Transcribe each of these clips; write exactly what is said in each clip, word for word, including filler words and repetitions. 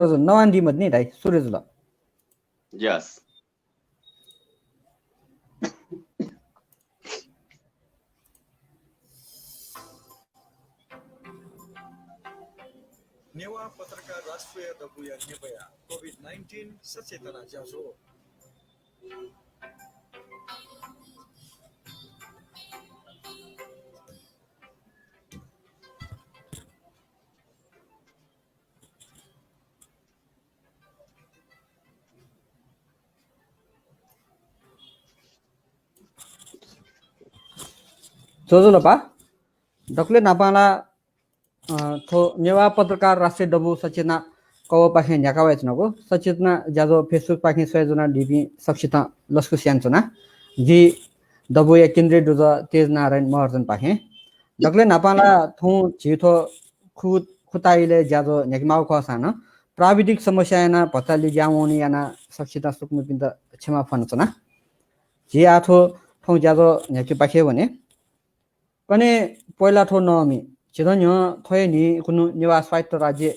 सुरज नवान्दी मदनि दाइ, सुरज ल। Yes. नेवाः पत्रकार राष्ट्रिय दबूया न्ह्यब्वया COVID nineteen सचेतना ज्याझ्वः। ज्वजलपा, दकलय् न्हापां ला अ, थ्व नेवाः पत्रकार राष्ट्रिय दबू सचेतना कवःपाखें न्ह्याका वयाच्वनागु सचेतना ज्याझ्वः Facebook पाखें स्वयाच्वनादीपिं सकसितं लसकुस यानाच्वना। जि दबूया केन्द्रीय दुजः तेज नारायण महर्जनपाखें। दकलय् न्हापां ला थौं झी थ्व खु-, खुताइलय् ज्याझ्वः न्ह्याकेमाःगु खःसां नं प्राविधिक समस्या यानाः भचा लिज्यावंनि यानाः सकसितं सुकुमपिन्त क्षमा फ्वनाच्वना। झी आः थ्व थौं ज्याझ्वः न्ह्याकेपाखे वने। कन्हय् पय्‌ला थ्व नःमि, झीत न्ह्यः थ्व हे न्हि कुन्हु नेवाः स्वायत्त राज्य,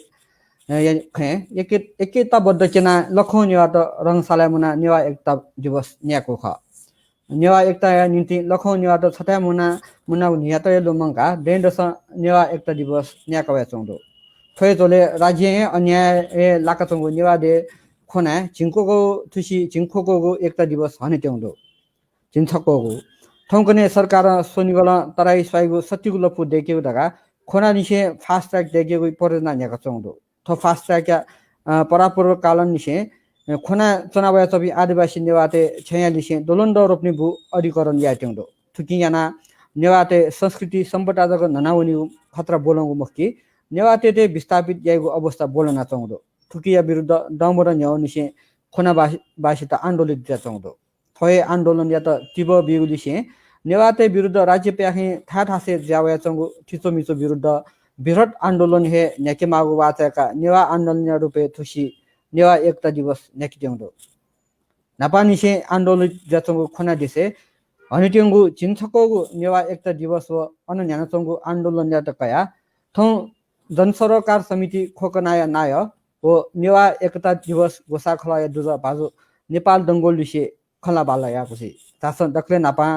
अ, या खँय् एके-, एकताबद्ध क्यनाः लखौं नेवाःत रंगशालाय् मुनाः नेवाः एकता दिवस न्यायेकूगु खः। नेवाः एकताया निंतिं लखौं नेवाःत छथाय् मुना-, मुनागु न्हियात हे लुमंकाः दँय्‌दसं नेवाः एकता दिवस न्यायेका वयाच्वंगु दु। थ्व हे झ्वलय् राज्यं हे अन्यायय् लाकाच्वंगु नेवाः देय् ख्वनाय् झिंक्वःगु थुसी झिंक्वःगु एकता दिवस हनेत्यंगु दु। झिंछक्वःगु। थौंकन्हय् सरकारं स्वनिगलं तराई स्वाइगु सत्तीगु लँपु दय्‌केगु धकाः ख्वनानिसें fast track दय्‌केगु परियोजना न्ह्याकाच्वंगु दु। थ्व fast track-या, अ, परापूर्वकालंनिसें, अ, ख्वनाच्वना वयाच्वंपिं आदिवासी नेवाःतय् छेँयालिसें द्वलंद्वः रोपनी बू अधिकरण यायेत्यंगु दु। थुकिं यानाः नेवाःतय् संस्कृति सम्पदा जक न्हनावनीगु खतरा ब्वलंगु मखु कि नेवाःतय्‌त विस्थापित याइगु अवस्था ब्वलनाच्वंगु दु। थुकिया विरुद्ध दँबदँ न्ह्यवंनिसें ख्वनाबा-, बासित आन्दोलित जुयाच्वंगु दु। थ्व हे आन्दोलनयात तिबः बीगुलिसें नेवाःतय् विरुद्ध राज्यपाखें थाय् थासय् जुया वयाच्वंगु थिचोमिचो विरुद्ध बृहत् आन्दोलन हे न्ह्याकेमाःगु वाःचाय्‌काः नेवाः आन्दोलनया रूपय् थुसी नेवाः एकता दिवस न्ह्याकेत्यंगु दु। न्हापांनिसें आन्दोलित जुयाच्वंगु ख्वनादेशय् हनेत्यंगु झिंछक्वःगु नेवाः एकता दिवस व अन न्ह्यानाच्वंगु आन्दोलनयात कयाः थौं जनसरोकार समिति ख्वकनाया नायः व नेवाः एकता दिवस ग्वसाःखलःया दुजः भाजु नेपाल दंगोल लिसे खँल्हाबल्हा याःगु छि। झासँ दकलय् न्हापां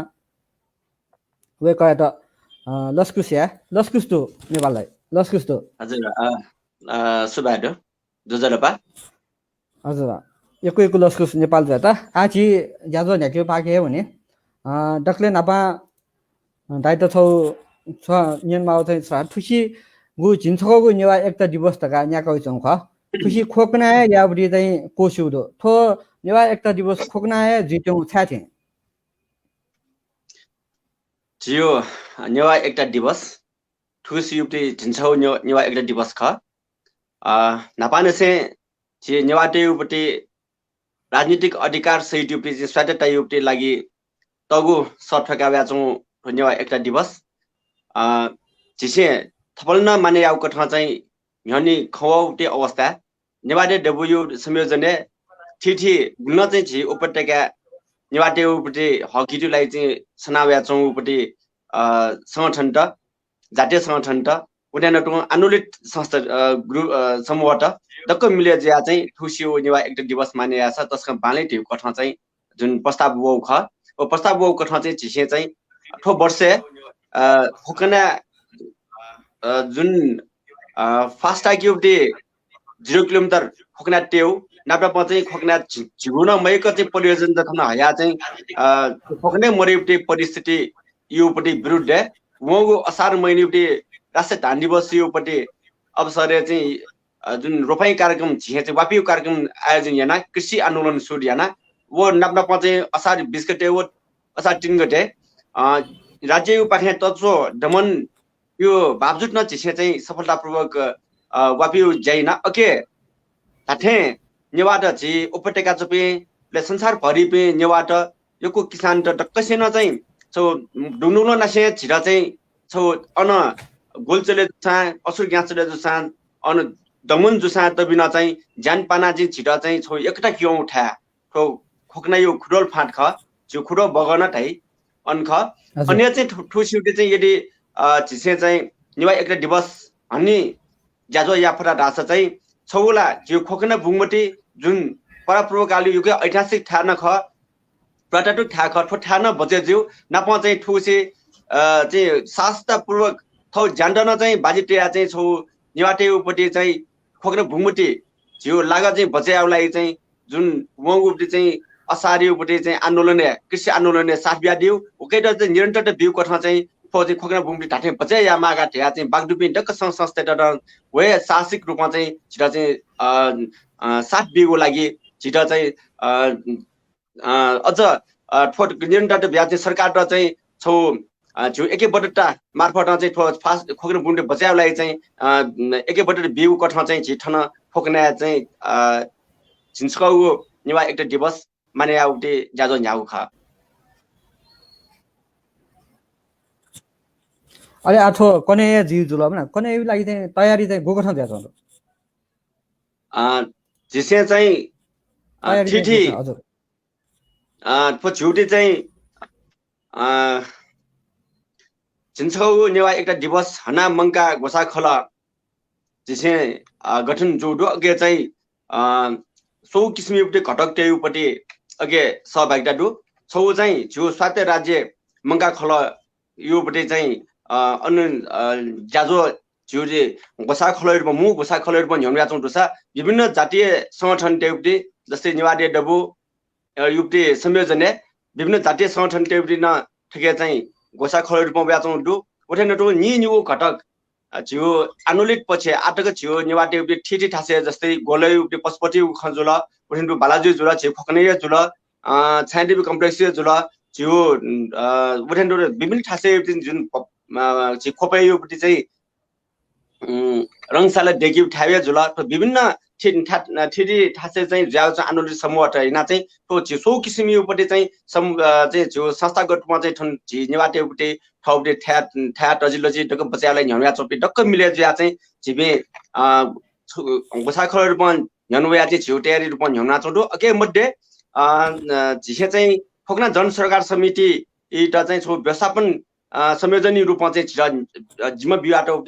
वय्‌कःयात, अ, लसकुस याये, लसकुस दु नेपालय्, लसकुस दु। हजुर, अ, अ, सुभाय् दु। ज्वजलपा। हजुर, यक्व यक्व लसकुस नेपाल जुयात। आः झी ज्याझ्वः न्ह्याकेगु पाखे हे वने। अ, दकलय् न्हापां, अ, दाइयात छगू, छ न्यनेमाःगु चाहिँ छ, थुसिगु झिंछक्वःगु नेवाः एकता दिवस धकाः न्याका वयाच्वंगु खः। थुसी ख्वकना हे याःबलय् चाहिँ क्वस्यूगु दु। थ्व नेवाः एकता दिवस ख्वकना हे जुइत्यंगु छाय् थें? झीगु नेवाः एकता दिवस थुगुसी युपति झिंछगू नेवा-, नेवाः एकता दिवस खः। अ, न्हापांनिसें झी नेवाःतय्‌गु पति राजनीतिक अधिकार सहित युपति झी स्वायत्तता युपति लागि तःगु सः थ्वय्‌का वयाच्वंगु नेवाः एकता दिवस। अ, झीसं थपलं नं मानय् याःगु कथं चाहिँ न्ह्यःने खंवःगु अवस्था नेवाः देय् दबूया संयोजनय् थीथी गुलिं चाहिँ झी उपत्यकाय् नेवाःतय्‌गु पति हकहितय् लागि चाहिँ सना वयाच्वंगु पति, अ, संगठनत, जातीय संगठनत, उन्यान्यतुं आन्दोलित संस्था, अ, group, अ, समूहत दक्व मिले जुयाः चाहिँ थुगुसी नेवाः एकता दिवस मानय् याःसा तसकं बांलाइ धइगु कथं चाहिँ जुन प्रस्ताव वःगु खः। व प्रस्ताव वःगु कथं चाहिँ झीसं चाहिँ थ्व वर्षय्, अ, ख्वकना, अ, जुन, अ, fast track युपति zero kilometer ख्वकना तयेगु, नापनापं चाहिँ ख्वकना झि-, झिगू नं मय्‌क चाहिँ परियोजना जक थन हयाः चाहिँ, अ, ख्वकना मदइगु पति परिस्थिति युपति विरुद्धय् वंगु असार महिना युपति राष्ट्रिय धान दिवस युपति अवसरय् चाहिँ, अ, जुन रोपाइँ कार्यक्रम झीसं चाहिँ वापिं कार्यक्रम आयोजन यानाः कृषि आन्दोलन सुरु यानाः व नापनापं चाहिँ असार बिस गते व असार तीन गते, अ, राज्ययागु पाखें तच्वः दमन यो बावजुद नं झीसं चाहिँ सफलतापूर्वक, अ, वापिं ज्या याना। अके धात्थें नेवाःत झी उपत्यका च्वंपिं, अले संसारभरिपिं नेवाःत, यक्व किसानत दक्वसिनं चाहिँ छगू दुनुगलंनिसें झीत चाहिँ छगू अन गोल चले जूसां, असुर ग्यास चले जूसां, अन दमन जूसां तबिनं चाहिँ ज्यान पानाः चाहिँ झीत चाहिँ छगू एकता क्यंगु थाय् थ्व ख्वकनाया खुद्वल फाँट खः, झीगु खुद्वल बगः नं धाइ, अन खः। हजुर। अन चाहिँ थु-, थुगुसी चाहिँ यदि, अ, झीसं चाहिँ नेवाः एकता दिवस हनी ज्याझ्वः याये फत धाःसा चाहिँ थौला झीगु खोकना बुंगमती जुन परापूर्वकालयु यक्व ऐतिहासिक थाय् नं खः, पुरातात्विक थाय् खः, थ्व थाय् नं बचय् जुइगु नापं चाहिँ थुसे, अ, चाहिँ साहसिकतापूर्वक थौ ज्यान्त नं चाहिँ बाजी तयाः चाहिँ छौ नेवाःतय् उपति चाहिँ खोकना बुंगमती झीगु लागा चाहिँ बचय् यायेगु लागि चाहिँ जुन वंगु उपति चाहिँ असारयु उपति चाहिँ आन्दोलनय्, कृषि आन्दोलनय् साथ बियादिउ, उकेत चाहिँ निरन्तरता बिउ कथं चाहिँ थ्व चाहिँ खोकना बुंगमती धात्थें बचय् यायेमाः का धयाः चाहिँ बागदुपिं दक्व संघ संस्थात व हे साहसिक रूपं चाहिँ झीत चाहिँ, अ, अ, साथ बिउगु लागि झीत चाहिँ, अ, अ, अझ, अ, थ्व निरन्तरता बियाः चाहिँ सरकारत चाहिँ छौ, अ, झीगु ऐक्यबद्धता मार्फत चाहिँ थ्व फास-, खोकना बुंगमती बचय् यायेगु लागि चाहिँ, अ, ऐक्यबद्धता बिउ कथं चाहिँ झी थन खोकनाय् चाहिँ, अ, झिंछगू नेवाः एकता दिवस माने यायेगुति ज्याझ्वः न्ह्याःगु खः। अले आः थ्व कन्हय् जुइ जुल, कन्हय्‌या लागि चाहिँ तयारी चाहिँ गुकथं जुयाच्वंगु दु? अ, झीसं चाहिँ, अ, तयारी चाहिँ थीथी, गुकथं, हजुर। अ, थ्व झीगु चाहिँ, अ, झिंछगू नेवाः एकता दिवस हना मंकाः ग्वसाः खलः झीसं, अ, गठन जूगु दु। अके चाहिँ, अ, स्वंगू किसिमयु उपति घटकतयु उपति अके सहभागिता दु। छौ चाहिँ झीगु स्वायत्त राज्य मंकाः खलःयु उपति चाहिँ, अ, अन, अ, ज्याझ्वः झीगु चाहिँ ग्वसाः खलःयु रूपं, मू ग्वसाः खलःयु रूपं न्ह्यःने वयाच्वंगु दुसा विभिन्न जातीय संगठनतयु उपति, जस्तै नेवाः देय् दबू, अ, यु उपति संयोजनय् विभिन्न जातीय संगठनतयु उपति नं थुके चाहिँ ग्वसाः खलःयु रूपं वयाच्वंगु दु। उथें नं तुं निनिगू घटक, अ, झीगु आन्दोलित पक्षय् आःतक झीगु नेवाःतयु उपति थीथी थासय् जस्तै ग्वलयु उपति पशुपतियु खँ जुल, उथें तुं बालाजुइ जुल, झीगु खोकनाय् जुल, अ, छायादेवी complex य् जुल, झीगु, अ, उथें तुं विभिन्न थासय् उपति जुन प-, अ, झी ख्वपय्‌यु उपति चाहिँ उम्, रंगशाला देकियु थाय् जुल, थ्व विभिन्न थि-, था-, थीथी थासय् चाहिँ जुयाच्वंगु आन्दोलन समूहत यानाः चाहिँ थ्व झी स्वंगू किसिमयु उपति चाहिँ सम-, अ, चाहिँ झीगु संस्थागत रूपं चाहिँ थन झी नेवाःतयु उपति थःउपति थाय्, थाय् तजिलजि दक्व बचय् यायेगु लागि न्ह्यःने वयाच्वंपिं दक्व मिले जुयाः चाहिँ झीपिं, अ, छु-, ग्वसाः खलःयु रूपं न्ह्यःने वयाः चाहिँ झीगु तयारी रूपं न्ह्यःने वनाच्वंगु दु। अके मध्ये, अ, अ, झीसं चाहिँ खोकना जनसरोकार समितियात चाहिँ छौ व्यवस्थापन अ, संयोजनयु रूपं चाहिँ झीत, अ, जिम्मा बियातःगु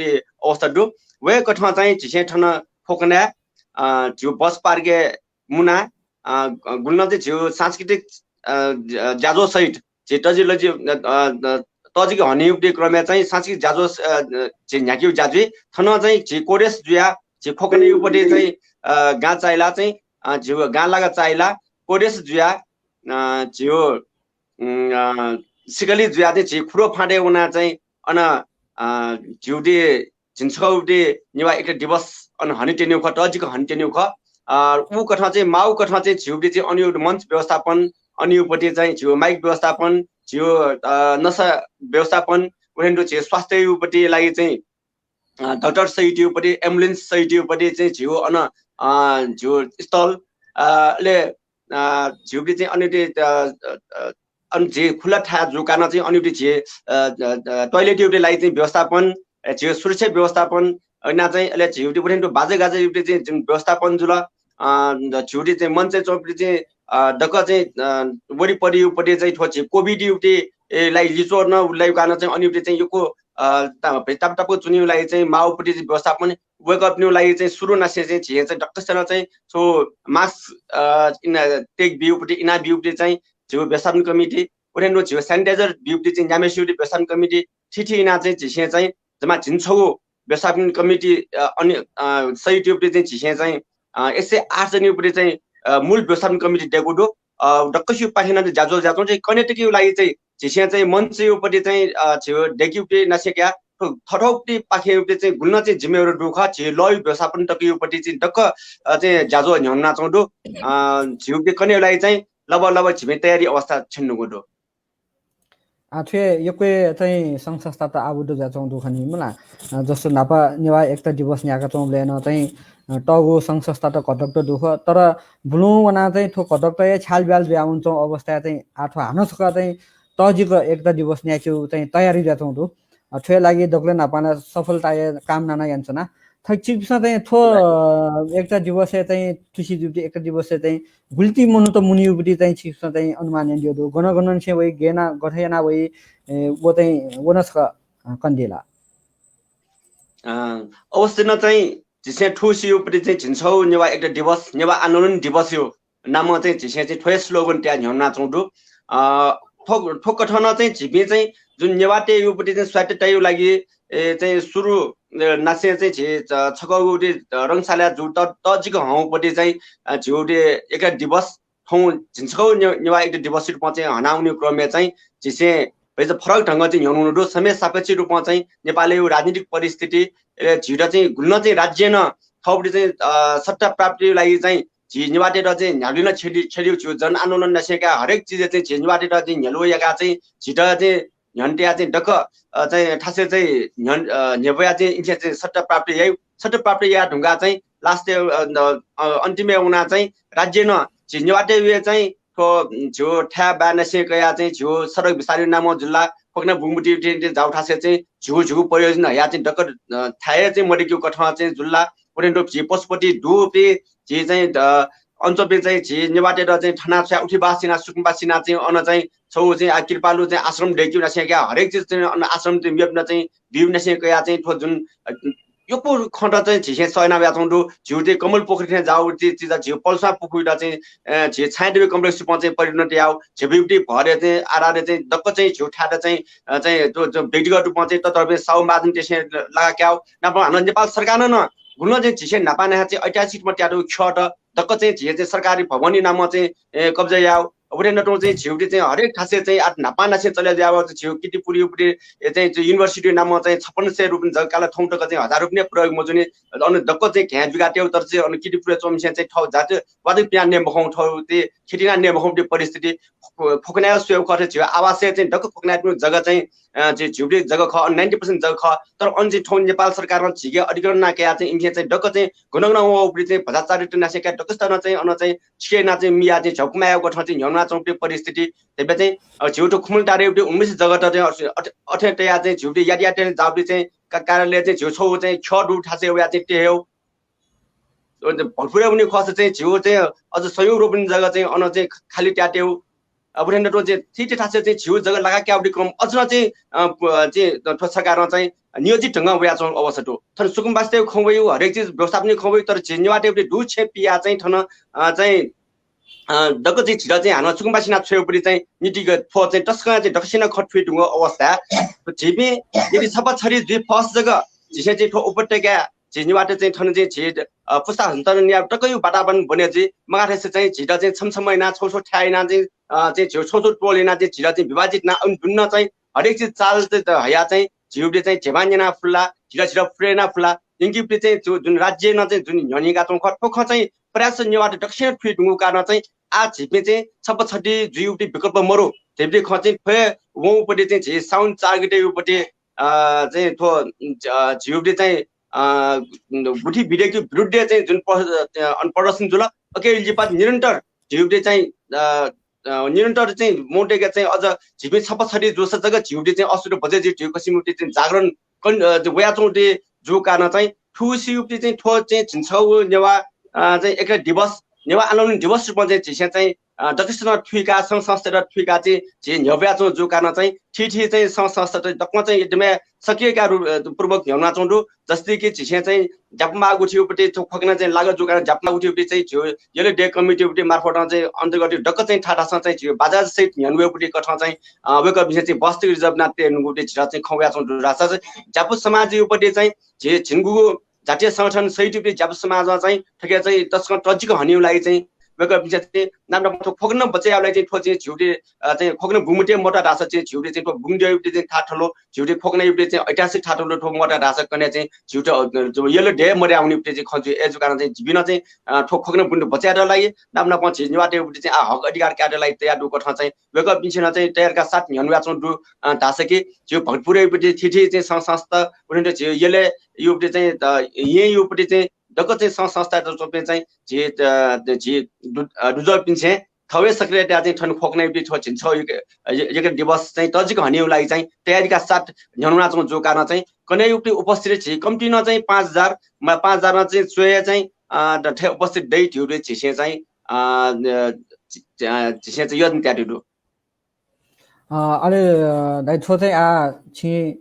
अवस्था दु। वय्‌कथं चाहिँ झीसं थन खोकनाय्, अ, झीगु बस पार्कय् मुनाः, अ, गुलिनं चाहिँ झीगु सांस्कृतिक, अ, ज-, ज्याझ्वः सहित झी तजिलजि, अ, अ, तजिक हनेयु उपति क्रमय् चाहिँ सांस्कृतिक ज्याझ्वः, अ, अ, झी न्ह्याकेयु ज्या जुइ। थन चाहिँ झी कोदेस जुयाः झी खोकनायु उपति चाहिँ, अ, गां चाःहिला चाहिँ, अ, झीगु गां लागा चाःहिला कोदेस जुयाः, अ, झीगु उम्, अ, सिकली जुयाः चाहिँ झी खुरो फाँटय् वनाः चाहिँ अन, अ, झीगु झिंछगू नेवाः एकता दिवस अन हनेत्यनीगु खः, तःजिक हनेत्यनीगु खः। अ, उकथं चाहिँ माःगु कथं चाहिँ झीगु चाहिँ अनयु मञ्च व्यवस्थापन, अनयु उपति चाहिँ झीगु माइक व्यवस्थापन, झीगु, अ, नसा व्यवस्थापन, उथें तुं झी स्वास्थ्ययु उपति लागि चाहिँ अ, डाक्टर सहितयु उपति, ambulance सहितयु उपति चाहिँ झीगु अन, अ, झीगु स्थल, अ, अले, अ, झीगु चाहिँ अन, अ, अ, अन झी खुला थाय् जूकाः नं चाहिँ अनयु चाहिँ झी, अ, अ, अ, toilet यु उपति लागि चाहिँ व्यवस्थापन, अ, झीगु सुरक्षा व्यवस्थापन, अ, यानाः चाहिँ अले झीगु उथें तुं बाजागाजायु उपति चाहिँ जुन व्यवस्थापन जुल, अ, झीगु चाहिँ मञ्चय् च्वंपिं चाहिँ, अ, दक्व चाहिँ, अ, वरिपरियु उपति चाहिँ थ्व झी COVID यु उपति, ए, लागि लिच्वः नं उलि लायु कारणं चाहिँ अनयु उपति चाहिँ यक्व, अ, ता-, ताप-, ताप-, तापाक च्वनेयु लागि चाहिँ माःगु उपति चाहिँ व्यवस्थापन, वय्‌कःपिनियु लागि चाहिँ सुरु नासें चाहिँ झीसं चाहिँ दक्वसिनं चाहिँ छौ mask, अ, इना-, take बियु उपति, इनाबियु उपति चाहिँ झीगु व्यवस्थापन कमिटी, उथें तुं झीगु sanitizer बियु उपति चाहिँ न्याम्हेसियु उपति व्यवस्थापन कमिटी, थीथी इनाः चाहिँ झीसं चाहिँ जम्मा झिंछगू व्यवस्थापन कमिटी, अ, अन, अ, सहितयु उपति चाहिँ झीसं चाहिँ, अ, एक सय आठ जनयु उपति चाहिँ, अ, मूल व्यवस्थापन कमिटी दयेकू दु। अ, दक्वसियुपाखें नं ज्याझ्वः जुयाच्वं चाहिँ कन्हय् तकयु लागि चाहिँ झीसं चाहिँ मञ्चयु उपति चाहिँ, अ, झीगु दय्‌केयु उपति नासें कयाः थ्व थःथःपाखें उपति चाहिँ गुलिनं चाहिँ जिम्मेवारी दु खः, झी लःयु व्यवस्थापन तकयु उपति चाहिँ दक्व, अ, चाहिँ ज्याझ्वः न्ह्यःने वनाच्वं दु। अ, झीगु उपति कन्हय्‌यु लागि चाहिँ लगभग लगभग झीपिं तयारी अवस्था छ्यन्हु न्हूगु दु। आः थ्व यक्व चाहिँ संघ संस्थात आबद्ध जुयाच्वंगु दु खनी मला। अ, जस्तो न्हापा नेवाः एकता दिवस न्ह्याकाच्वंबलय् नं चाहिँ, अ, तःगु संघ संस्थात घटकत दु खः, तर बुलुं वनाः चाहिँ थ्व घटकतय् छ्यालब्याल जुयावनाच्वंगु अवस्थाय् चाहिँ आः थ्व हानं छकः चाहिँ तःजिक एकता दिवस न्ह्याकेयु चाहिँ तयारी जुयाच्वंगु दु। अ, थ्वया लागि दकलय् न्हापां नं सफलताया कामना नं यानाच्वना। थ्व छिकपिन्सं चाहिँ थ्व, अ, एकता दिवसय् चाहिँ थुसी जूगु एकता दिवसय् चाहिँ गुलिति मनूत मुनीगु उपति चाहिँ छिकपिन्सं चाहिँ अनुमान यानादिया दु? गन गनंनिसें वइ, गय् याना, गथे याना वइ, ए, व चाहिँ व नं छकः, अ, कनादिया ला? अ, अवश्य नं चाहिँ झीसं थुसियुपट्टि चाहिँ झिंछगू नेवाः एकता दिवस, नेवाः आन्दोलन दिवसयु नामं चाहिँ झीसं चाहिँ थ्व हे slogan तयाः न्ह्यःनाच्वंगु दु। अ, थ्व, थ्व कथं नं चाहिँ झीपिं चाहिँ जुन नेवाःतय्‌युपट्टि चाहिँ स्वायत्ततायु लागि, ए, चाहिँ सुरु, अ, नासें चाहिँ झी, अ, छकःगु उति, अ, रंगशालाय् जू त-, तःजिक हंपट्टि चाहिँ, अ, झीउति एकता दिवस थौं झिंछगू ने-, नेवाः एकता दिवस रूपं चाहिँ हनावनीगु क्रमय् चाहिँ झीसं भचा फरक ढंगं चाहिँ न्ह्यःने वनागु दु। समय सापेक्ष रूपं चाहिँ नेपालय् राजनीतिक परिस्थिति, ए, झीत चाहिँ गुलिं चाहिँ राज्यं नं थःपट्टि चाहिँ, अ, सत्ता प्राप्तिया लागि चाहिँ झी नेवाःतय्‌त चाहिँ न्ह्यागुलिं नं छ्यली-, छ्यलीगु झीगु जनआन्दोलन नासें कयाः हरेक चिजय् चाहिँ झी नेवाःतय्‌त चाहिँ न्ह्यलुवा याकाः चाहिँ झीत चाहिँ न्ह्यःने तयाः चाहिँ दक्व, अ, चाहिँ थासय् चाहिँ न्ह्यः-, अ, न्ह्यब्वया चाहिँ इमिसं चाहिँ सत्ता प्राप्त याइ। सत्ता प्राप्त याये धुंकाः चाहिँ last-य्, अ, न-, अ, अन्तिमय् वनाः चाहिँ राज्यं नं झी नेवाःतय्‌त चाहिँ थ्व, उम्, झीगु थाय् बाय् नासें कयाः चाहिँ झीगु सडक विस्तारया नामं जुल ला, खोकना बुंगमतिइ चाहिँ जाःगु थासय् चाहिँ झीगु, झीगु प्रयोजन हयाः चाहिँ दक्व, अ, थाय् हे चाहिँ मदय्केगु कथं चाहिँ जुल ला, उथें तुं झी पशुपति दुपिं झी चाहिँ, अ, अन च्वंपिं चाहिँ झी नेवाःतय्‌त चाहिँ थनाः छ्वयाः उठीबास यानाः सुकुमबास यानाः चाहिँ अन चाहिँ छगू चाहिँ आ कृपालु चाहिँ आश्रम दय्केगु नासें कयाः हरेक चिज चाहिँ अन आश्रम चाहिँ मेपिन्त चाहिँ बीगु नासें कयाः चाहिँ थ्व जुन, अ, यक्व खँत चाहिँ झीसं सह याना वयाच्वंगु दु। झीगु चाहिँ कमल पोखरी थें जाःगु चाहिँ चिज झीगु पलस्वां पुखूयात चाहिँ, अ, झी छायादेवी complex रूपं चाहिँ परिणत याःगु। झीपिंपट्टि भरय् चाहिँ आधारय् चाहिँ दक्व चाहिँ झीगु थाय्‌त चाहिँ, अ, चाहिँ थ्व, थ्व व्यक्तिगत रूपं चाहिँ ततःपिं साहु महाजनतय्‌सं लागा कायेगु। नापं हानं नेपाल सरकारं नं गुलिं चाहिँ झीसं न्हापां न्हाय् चाहिँ ऐतिहासिक रूपं तयातःगु ख्यःत दक्व चाहिँ झी चाहिँ सरकारी भवनया नामं चाहिँ, ए, कब्जा यायेगु। उथें तुं चाहिँ झीउति चाहिँ हरेक थासय् चाहिँ आः न्हापां नासें चले जुयावःगु चाहिँ झीगु कीर्तिपुरयुपट्टि, ए, चाहिँ, चाहिँ university नामं चाहिँ छप्पन्न सय रुपियाँ जग्गा काल, थौं तक चाहिँ हजार रुपियाँ प्रयोग मजूनि। अन दक्व चाहिँ घाँय् जुयातःगु तर चाहिँ अन कीर्तिपुरय् च्वंम्हसिनं चाहिँ थौं जात वादक पिहां नये मखं, थौं ते खेतिना नये मखंपट्टि परिस्थिति। खो-, खोकनाय् स्वयेगु खः, झीगु आवासय् चाहिँ दक्व खोकनाय् जग्गा चाहिँ, अ, झी, झीउति जग्गा खः, ninety percent जग्गा खः। तर अन चाहिँ थौं नेपाल सरकारं झीके अधिग्रहण याना कयाः चाहिँ इमिसं चाहिँ दक्व चाहिँ गन गन वःगुपट्टि चाहिँ भ्रष्टाचारयुत नासें कयाः दक्वसित नं चाहिँ अन चाहिँ छिके यानाः चाहिँ मियाः चाहिँ झ्याउकुमा याःगु कथं चाहिँ न्ह्यःने वनाच्वंगुपट्टि परिस्थिति। तेबे चाहिँ, अ, झीउति खुमलटारयुपट्टि उन्नाइस जग्गा चाहिँ अ-, अथे, अथे तयाः चाहिँ झीउति यातायात जाःगुपट्टि चाहिँ का-, कार्यालय चाहिँ झीउ छगू चाहिँ ख्यः दुगु थासय् वयाः चाहिँ तये हयेगु। अ, भक्तपुरय् वनी खःसा चाहिँ झीउ चाहिँ अझ सयौं रोपनी जग्गा चाहिँ अन चाहिँ खाली तयातःगु। अ, उथें तुं चाहिँ थीथी थासय् चाहिँ झीउ जग्गा लागा कायेगुपट्टि क्रम अझ नं चाहिँ, अ, प-, चाहिँ थ्व सरकारं चाहिँ नियोजित ढंगं वयाच्वंगु अवस्था दु। थन सुकुमबासतय्‌गु खँ वइगु, हरेक चिज व्यवस्थापनया खँ वइगु, तर झी नेवाःतय्‌गुपट्टि दुगु छेँ पियाः चाहिँ थन, अ, चाहिँ, अ, दक्व चाहिँ झीत चाहिँ हानं सुकुमबास याना छ्वयेगुपट्टि चाहिँ नीतिगत थ्व चाहिँ तसकं चाहिँ दक्वसिनं खँ थुइधुंगु अवस्था। झीपिं यदि छप्पा छधी जुइ फःसा जक झीसं चाहिँ थ्व उपत्यकाय् झी नेवाःत चाहिँ थन चाहिँ झी, अ, पुस्ता हस्तान्तरण यायेगु तकया वातावरण बने जुइ। मगाथेसे चाहिँ झीत चाहिँ छम्ह छम्ह यानाः छगू छगू थाय् यानाः चाहिँ, अ, चाहिँ झीउ छगू छगू टोल यानाः चाहिँ झीत चाहिँ विभाजित यानाः अन दुने चाहिँ हरेक चिज चाल चाहिँ त हयाः चाहिँ झीउपट्टि चाहिँ ध्यबा न्यना फुला, झीत, झीत फुरे याना फुला। यंकिउपट्टि चाहिँ जु-, जुन राज्यं नं चाहिँ जुन न्ह्यःने यानाच्वंगु खः, थ्व खँ चाहिँ प्रायः नेवाःत दक्वसिनं थुइधुंगु कारणं चाहिँ आः झीपिं चाहिँ छप्पा छधी जुइगुपट्टि विकल्प मरु। झीपिं खँ चाहिँ थ्व हे वंगुपट्टि चाहिँ झी साउन चार गतेयुपट्टि, अ, चाहिँ थ्व, अ, झीउपट्टि चाहिँ, अ, गुठी विधेयकया विरुद्धय् चाहिँ जुन प्र-, अ, अन प्रदर्शन जुल, अके लिपा निरन्तर झीउपट्टि चाहिँ, अ, अ, निरन्तर चाहिँ मौतेका चाहिँ अझ झीपिं छप्पा छधी जूसा जक झीउपट्टि चाहिँ अस्तित्व बचे जुइ, झीउ किसिमउपट्टि चाहिँ जागरण कन-, अ, वयाच्वंगुपट्टि जूगु कारणं चाहिँ थुसियुपट्टि चाहिँ थ्व चाहिँ झिंछगू नेवाः, अ, चाहिँ एकता दिवस, नेवाः आन्दोलन दिवस रूपं चाहिँ झीसं चाहिँ, अ, दक्वसिनं थुइकाः संघ संस्थात थुइकाः चाहिँ झी न्ह्यब्वयाच्वंगु जूगु कारणं चाहिँ थीथी चाहिँ संघ संस्था चाहिँ दक्वं चाहिँ एकदमै सक्रियता रूप, अ, पूर्वक न्ह्यःने वनाच्वंगु दु। जस्तै कि झीसं चाहिँ ज्यापु माःगु गुठीउपट्टि थ्व खोकना चाहिँ लागः जूगु कारणं ज्यापु माःगु गुठीउपट्टि चाहिँ झीउ यल डे कमिटीउपट्टि मार्फत चाहिँ अन्तर्गत दक्व चाहिँ थाय् थासं चाहिँ झीउ बाजासहित न्ह्यःने वयेगुपट्टि कथं चाहिँ, अ, वय्कःपिन्सं चाहिँ बस तक reserve याना तयेनुगुपट्टि झीत चाहिँ खँ वयाच्वंगु दु। धाःसा चाहिँ ज्यापु समाजयुपट्टि चाहिँ झी झिंगुगु जातीय संगठन सहितयुपट्टि ज्यापु समाजं चाहिँ थुके चाहिँ तसकं तःजिक हनेगु लागि चाहिँ वय्कःपिन्सं चाहिँ नाप नाप थ्व खोकना बचय् यायेगु लागि चाहिँ थ्व चाहिँ झीउपट्टि, अ, चाहिँ खोकना बुंगमते मदत धाःसा चाहिँ झीउपट्टि चाहिँ थ्व बुंगद्यःयुपट्टि चाहिँ थाय् थलो, झीउपट्टि खोकनायुपट्टि चाहिँ ऐतिहासिक थाय् थलो थ्व मदत धाःसा कन्हय् चाहिँ झीउपट्टि, अ, यल डे मदयावनीयुपट्टि चाहिँ खँ जुइ। अय् जूगु कारणं चाहिँ झीपिं नं चाहिँ, अ, थ्व खोकना बुंगमते बचय् यायेगु लागि नाप नाप झी नेवाःतय्‌युपट्टि चाहिँ आः हक अधिकार कायेगु लागि तयार दुगु कथं चाहिँ वय्कःपिन्सं नं चाहिँ तयारीका साथ न्ह्यःने वयाच्वंगु दु, अ, धाःसा कि झीउ भक्तपुरयुपट्टि थीथी चाहिँ संघ संस्था, उथें तुं झीउ यलयुपट्टि चाहिँ, अ, येँयुपट्टि चाहिँ दक्व चाहिँ संघ संस्थात च्वंपिं चाहिँ झी, अ, झी दु-, अ, दुजःपिन्सं थःगु सक्रियता चाहिँ थन खोकनायुपट्टि थ्व झिंछगू एक-, अ, एकता दिवस चाहिँ तःजिक हनेगु लागि चाहिँ तयारीका साथ न्ह्यःने वनाच्वंगु जूगु कारणं चाहिँ कन्हय्‌युपट्टि उपस्थिति झी कम्तिं नं चाहिँ पाँच हजार, म-, पाँच हजार नं चाहिँ च्वय् चाहिँ, अ, द-, थें उपस्थित दइ धइगु झीसं चाहिँ, अ, अ, झी-, अ, झीसं चाहिँ योजना तयातयागु दु। अ, अले, अ, दाइ, थ्व चाहिँ आः छिं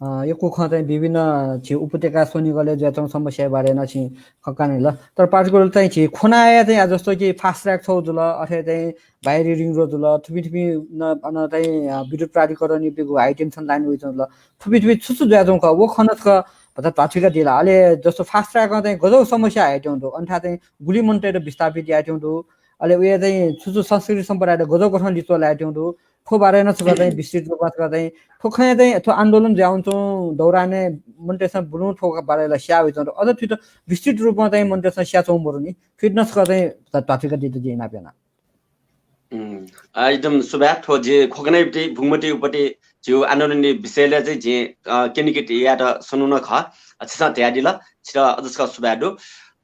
अ, यक्व खँ चाहिँ विभिन्न झी उपत्यका स्वनिगलय् जुयाच्वंगु समस्या बारे नं छिं खँ कनादिल। तर particular चाहिँ झी खोनाया चाहिँ आ जस्तो कि fast track छौ जुल, अथे चाहिँ बाहिरी ring road जुल, थुपिं थुपिं न, अन चाहिँ, अ, विद्युत प्राधिकरणयापिंगु high tension line वइच्वंगु जुल, थुपिं थुपिं छु छु जुयाच्वंगु खः, व खँ नं छकः भचा ध्वाथुइकादिल। अले जस्तो fast track-ं चाहिँ गज्याःगु समस्या हयाच्वंगु दु, अन थाय् चाहिँ गुलि मनूतय्त विस्थापित यायेच्वंगु दु, अले उया चाहिँ छु छु संस्कृति सम्पदायात गज्याःगु कथं लिच्वः लायेच्वंगु दु, थ्व बारे नं छकः चाहिँ विस्तृत रूपमा छकः चाहिँ थ्व खँया चाहिँ थ्व आन्दोलन जुयाच्वंगु दौरानय् मनूतय्सं बुलुं थ्व बारे ला स्याः वइच्वंगु दु। अझ थुइत विस्तृत रूपमा चाहिँ मनूतय्सं स्याच्वंगु मदुनि। थुइत नं छकः चाहिँ ध्वाथुइकादीत जिं इनाप याना। उम्, अ, एकदम सुभाय्। थ्व जि खोकनायापट्टि, बुंगमतीयापट्टि झीगु आन्दोलनया विषयलय् चाहिँ जिं, अ, केन्द्रीकृत यायेत स्वनागु नं खः। अ, छिसं धयादिल, छित अझ छकः सुभाय् दु।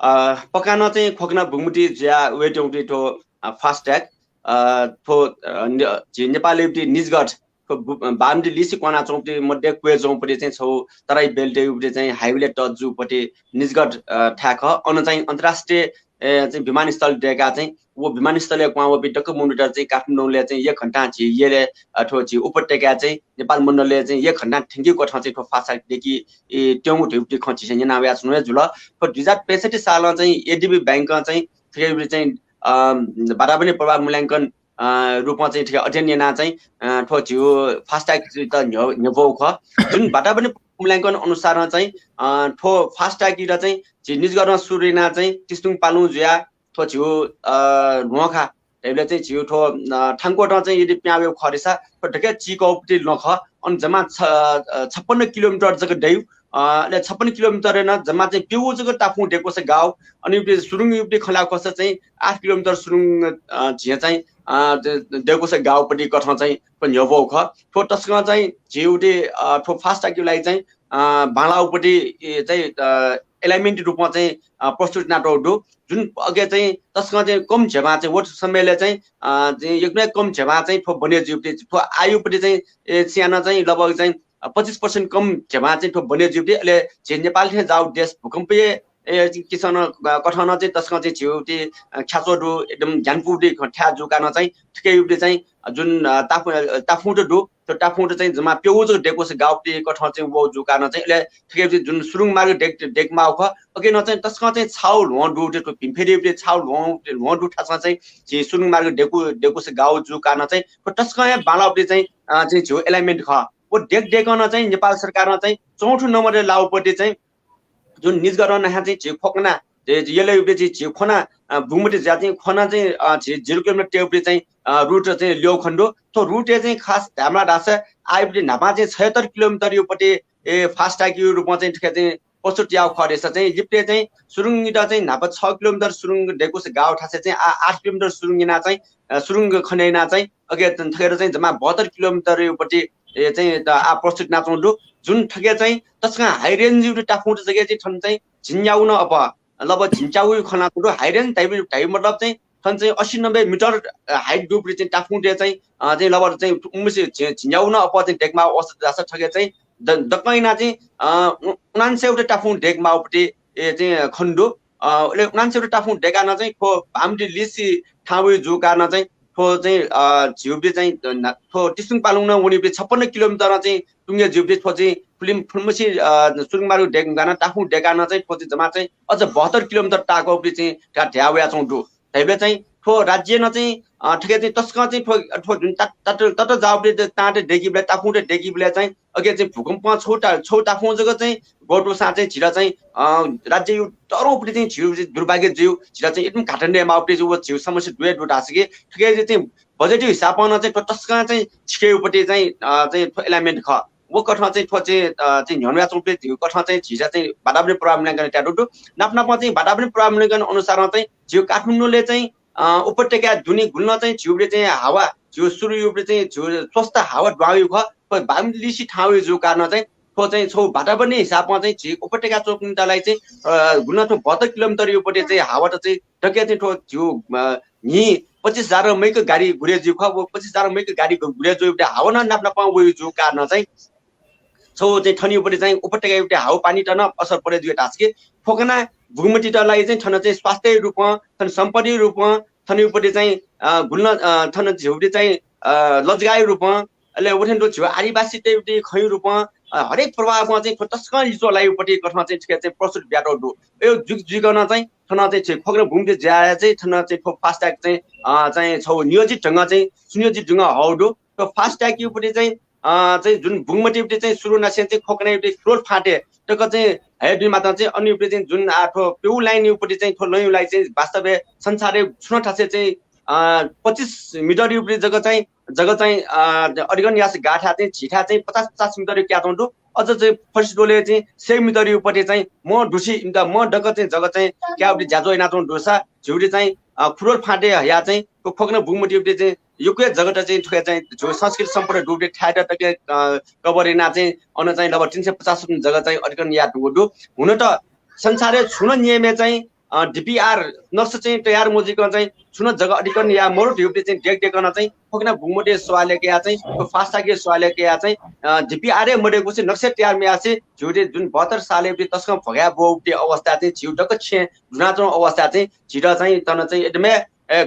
अ, पक्का नं चाहिँ खोकना बुंगमती जुया वयेत्यंगु थ्व, अ, fast track, अ, थ्व, अ, ने-, झी नेपालयापट्टि निजगढ, थ्व बु-, बागमती लिसे क्वहां च्वंगुपट्टि मध्ये क्वय् च्वंगुपट्टि चाहिँ छगू तराई belt-यापट्टि चाहिँ highway-लय् touch जूगुपट्टि निजगढ, अ, थाय् खः। अन चाहिँ अन्तर्राष्ट्रिय, ए, चाहिँ विमानस्थल दय्काः चाहिँ व विमानस्थलय् क्वहां वःपिं दक्व मनूतय्त चाहिँ काठमाडौंलय् चाहिँ एक घण्टां झी यलय्, अ, थ्व झी उपत्यकाय् चाहिँ नेपाल मण्डलय् चाहिँ एक घण्टां थ्यंकीगु कथं चाहिँ थ्व fast track दय्की, ए, त्यंगु धइगुपट्टि खँ झीसं न्यनावयाच्वनागु हे जुल। थ्व दुई हजार पैंसठ्ठी सालं चाहिँ एडीबी बैंकं चाहिँ थुकियापट्टि चाहिँ, अ, वातावरणीय प्रभाव मूल्यांकन, अ, रूपं चाहिँ थुकिया अध्ययन यानाः चाहिँ, अ, थ्व झीगु fast track-यात न्ह्यः-, न्ह्यब्वःगु खः। जुन वातावरणीय मूल्यांकन अनुसारं चाहिँ, अ, थ्व fast track-यात चाहिँ झी निजगढं सुरु यानाः चाहिँ तिस्तुङ पालुं जुयाः थ्व झीगु, अ, ल्वहंखाः धइबलय् चाहिँ झीगु थ्व, अ, थानकोटं चाहिँ यदि पिहां वयेगु खः धाःसा थ्व दकलय् चिकःगुपट्टि लँ खः। अन जम्मा छ-, अ, छप्पन्न किलोमिटर जक दइ। अ, अले छप्पन्न किलोमिटरय् नं जम्मा चाहिँ प्यंगू जक ताफुं दय्क्वसा गाःगु। अन उबलय् सुरुङयापट्टि खँ ल्हायेगु खःसा चाहिँ आठ किलोमिटर सुरुङ, अ, झीसं चाहिँ, अ, द-, दय्क्वसा गाःगुपट्टि कथं चाहिँ थ्व न्ह्यब्वःगु खः। थ्व तसकं चाहिँ झीगु, अ, थ्व fast track-या लागि चाहिँ, अ, बांलाःगुपट्टि, ए, चाहिँ, अ, alignment रूपं चाहिँ, अ, प्रस्तुत यानातःगु दु। जुन अथे चाहिँ तसकं चाहिँ कम झेपां चाहिँ व समयलय् चाहिँ, अ, चाहिँ एकदमै कम झेपां चाहिँ थ्व बने जुइगुपट्टि, थ्व आःयापट्टि चाहिँ, ए, स्वयां नं चाहिँ लगभग चाहिँ, अ, पच्चिस percent कम झेपां चाहिँ थ्व बने जुइगुपट्टि, अले झी नेपाल थें जाःगु देश भूकम्पीय, ए, किसिमं नं, अ, कथं नं चाहिँ तसकं चाहिँ झीगुपट्टि, अ, ख्याच्वः दु, एकदम ग्यानापुगुपट्टि थाय् जूकाः नं चाहिँ थुकियापट्टि चाहिँ, अ, जुन, अ, ताफु-, अ, ताफुंत दु, थ्व ताफुंत चाहिँ जम्मा प्यंगू जक दय्क्वसा गाःगुपट्टि कथं चाहिँ वःगु जूकाः नं चाहिँ, अले थुकियापट्टि जुन सुरुङ मार्ग दय्क-, दय्केमाःगु खः, अथे नं चाहिँ तसकं चाहिँ छाउ ल्वहं दु, थ्व भिंफय्दीयापट्टि छाउ ल्वहं, ल्वहं दु थासं चाहिँ झी सुरुङ मार्ग दय्कू, दय्क्वसा गाःगु जूकाः नं चाहिँ थ्व तसकं हे बांलाःगुपट्टि चाहिँ, अ, चाहिँ झीगु alignment खः। व दय्क दय्कं नं चाहिँ नेपाल सरकारं चाहिँ चौथो नम्बरय् लाःगुपट्टि चाहिँ जुन निजगढं नाहां चाहिँ झी खोकना, झी, झी यलयापट्टि झी, झी खोना, अ, बुंगमती जुयाः चाहिँ खोना चाहिँ, अ, झी zero किलोमिटर तयेगुपट्टि चाहिँ, अ, route चाहिँ ल्यू खने दु। थ्व route-य् चाहिँ खास धायेमाल धाःसा आःयापट्टि न्हापां चाहिँ छयत्तर किलोमिटरयापट्टि, ए, fast track-या रूपं चाहिँ थुके चाहिँ प्रस्तुत याःगु खः धाःसा चाहिँ लिपतय् चाहिँ सुरुङयात चाहिँ न्हापा छ किलोमिटर सुरुङ दय्क्वसा गाःगु थासय् चाहिँ आ-, आठ किलोमिटर सुरुङ यानाः चाहिँ, अ, सुरुङ खने यानाः चाहिँ अथे थुके चाहिँ जम्मा बहत्तर किलोमिटरयापट्टि, ए, चाहिँ त आ प्रस्तुत यानाच्वंगु दु। जुन थुके चाहिँ तसकं high range-या ताफुंत जक चाहिँ थन चाहिँ झिंन्यागू नं अप्वः, लगभग झिंच्यागू खँ ल्हानाच्वंगु दु। High range धाइबलय्, धाइबलय् मतलब चाहिँ थन चाहिँ अस्सी नब्बे मिटर, अ, height दुगुपट्टि चाहिँ ताफुंतय् चाहिँ, अ, चाहिँ लगभग चाहिँ उम्से झिं-, झिंन्यागू नं अप्वः चाहिँ दय्केमाःगु अवस्था जुयाः थुके चाहिँ द-, दक्वं यानाः चाहिँ, अ, उ-, उनान्सयवटा ताफुं दय्केमाःगुपट्टि, ए, चाहिँ खने दु। अ, अले उनान्सयवटा ताफुं दय्काः नं चाहिँ थ्व बागमती लिसे थाहां वइगु जूकाः नं चाहिँ थ्व चाहिँ, अ, झीगुपट्टि चाहिँ, अ, ना-, थ्व तिस्तुङ पालुं नं वनीगुपट्टि छप्पन्न किलोमिटरं चाहिँ तुंगय् जुइगुपट्टि थ्व चाहिँ फुलिं फुलमछि, अ, सुरुङ मार्ग दय्क-, गाना ताफुं दय्काः नं चाहिँ थ्व चाहिँ जम्मा चाहिँ अझ बहत्तर किलोमिटर ताःगुपट्टि चाहिँ धा-, धाये वयाच्वंगु दु। धाइबलय् चाहिँ थ्व राज्यं नं चाहिँ, अ, थुके चाहिँ तसकं चाहिँ थ्व, थ्व जुन तात-, तात-, ततःजाःगुपट्टि तांतय् दय्कीबलय्, ताफुंतय् दय्कीबलय् चाहिँ अथे चाहिँ भूकम्पं छगू ता-, छगू ताफुं जक चाहिँ ग्वतुसां चाहिँ झीत चाहिँ, अ, राज्यया तःधंगुपट्टि चाहिँ झीगु चाहिँ दुर्भाग्य जुइगु, झीत चाहिँ एकदम घाटा नयेमाःगुपट्टि चाहिँ व झीगु समस्या दु हे दु धाःसा कि थुके चाहिँ बजेटया हिसाबं नं चाहिँ थ्व तसकं चाहिँ छिकेगुपट्टि चाहिँ, अ, चाहिँ थ्व alignment खः। व कथं चाहिँ थ्व चाहिँ, अ, चाहिँ न्ह्यःने वयाच्वंगुपट्टि झीगु कथं चाहिँ झीसं चाहिँ वातावरणीय प्रभाव मूल्यांकन तयातःगु दु। नाप नापं चाहिँ वातावरणीय प्रभाव मूल्यांकन अनुसारं चाहिँ झीगु काठमाडौंलय् चाहिँ, अ, उपत्यकाय् दुने गुलि नं चाहिँ झीगुपट्टि चाहिँ हावा, झीगु सुरु याःगुपट्टि चाहिँ झीगु स्वस्थ हावा दुहां वइगु खः। थ्व बागमती लिसे थाहां वइगु जूगु कारणं चाहिँ थ्व चाहिँ छगू वातावरणीय हिसाबं चाहिँ झी उपत्यकाय् च्वंपिन्त लागि चाहिँ, अ, गुलि नं थ्व बहत्तर किलोमिटरयापट्टि चाहिँ हावात चाहिँ दकलय् चाहिँ थ्व झीगु, अ, न्हि पच्चिस हजार मय्क गाडी गुले जुइगु खः। व पच्चिस हजार मय्क गाडी गु-, गुले जुइगुपट्टि हावा नं नाप नापं वइगु जूगु कारणं चाहिँ छगू चाहिँ थनयापट्टि चाहिँ उपत्यकायापट्टि हावापानीत नं असर परे जुइ धाःसा कि खोकना बुंगमतीत लागि चाहिँ थन चाहिँ स्वास्थ्य रूपं, थन सम्पत्ति रूपं, थनयापट्टि चाहिँ, अ, गुलि नं, अ, थन झीगुपट्टि चाहिँ, अ, लजगाःया रूपं, अले व थें तुं झीगु आदिवासीतय् खँया रूपं, हरेक प्रभावमा चाहिँ थ्व तसकं लिच्वः लाइपट्टि कथं चाहिँ थुके चाहिँ प्रस्तुत बियातःगु दु। अय् जुग जुइकन चाहिँ थन चाहिँ छि खोकना भूमिति ज्याया चाहिँ थन चाहिँ थ्व फास्ट्याग चाहिँ चाहिँ छौ नियोजित ढंग चाहिँ सुनियोजित ढंग हौ दु। थ्व फास्ट्याग युपट्टि चाहिँ चाहिँ जुन बुंगमतीपट्टि चाहिँ सुरु नासें चाहिँ खोकनायुपट्टि खुरोल फाँटे तक चाहिँ हयेबी माता चाहिँ अन्युपट्टि चाहिँ जुन आ थ्व प्यू लाइन युपट्टि चाहिँ थ्व लयु लाइ चाहिँ वास्तवय् संसारय् छुन थासे चाहिँ पच्चिस मिटर युपट्टि जग चाहिँ जग चाहिँ अधिकन यास गाथा चाहिँ झिठा चाहिँ पचास पचास मिटर क्या दु। अझ चाहिँ फर्स्ट डोले चाहिँ सय मिटर युपट्टि चाहिँ म दुसी इन्त म दक चाहिँ जग चाहिँ क्याउपट्टि ज्याजो याना दु सा झिउटी चाहिँ खुरोल फाँटे हया चाहिँ खोकना बुंगमतीपट्टि चाहिँ युके जगत चाहिँ थुके चाहिँ झिउ संस्कृति सम्पदा दुपट्टि थायेत तके कभर याना चाहिँ अन चाहिँ लगभग तीन सय पचास जग चाहिँ अधिकन या दु। हुन त संसारय् छुन नियमय् चाहिँ डिपिआर नक्सा चाहिँ तयार मजुइकन चाहिँ छुन जग अधिकन या मरु धिउपट्टि चाहिँ देख देखन चाहिँ खोकना बुंगमती स्वाले कया चाहिँ फास्ट्याग स्वाले कया चाहिँ डिपिआर मदेगु चाहिँ नक्सा तयार मयासे झिउटी जुन बहत्तर सालय् तसकं भगा बोपट्टि अवस्था चाहिँ झिउ दक छेँ जुनाचुन अवस्था चाहिँ झित चाहिँ तन चाहिँ एकदमै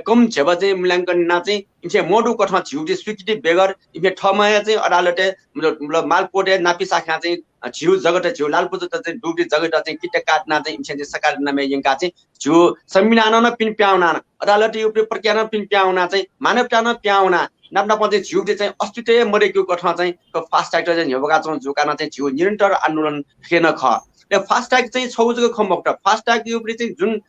कम झेबा चाहिँ मूल्यांकन ना चाहिँ इम्से मदु कथं झिउटी स्वीकृति बेगर इम्से थमया चाहिँ अदालतय् मतलब माल कोर्टय् नापि शाखा चाहिँ झिउ जगत झिउ लालपुत्र चाहिँ दुबी जगत चाहिँ कित काटना चाहिँ इम्से चाहिँ सकार नामे यंका चाहिँ झिउ संविधान न पिन प्याउना अदालत युपट्टि प्रक्रिया न पिन प्याउना चाहिँ मानवता न प्याउना नाप नाप चाहिँ झिउटी चाहिँ अस्तित्वय् मरेक्यु कथं चाहिँ फास्ट्याग चाहिँ न्ह्यवका चाहिँ जुकाना चाहिँ झिउ निरन्तर आन्दोलन खेन ख। फास्ट्याग चाहिँ छौ जग खमक फास्ट्याग युपट्टि चाहिँ जुन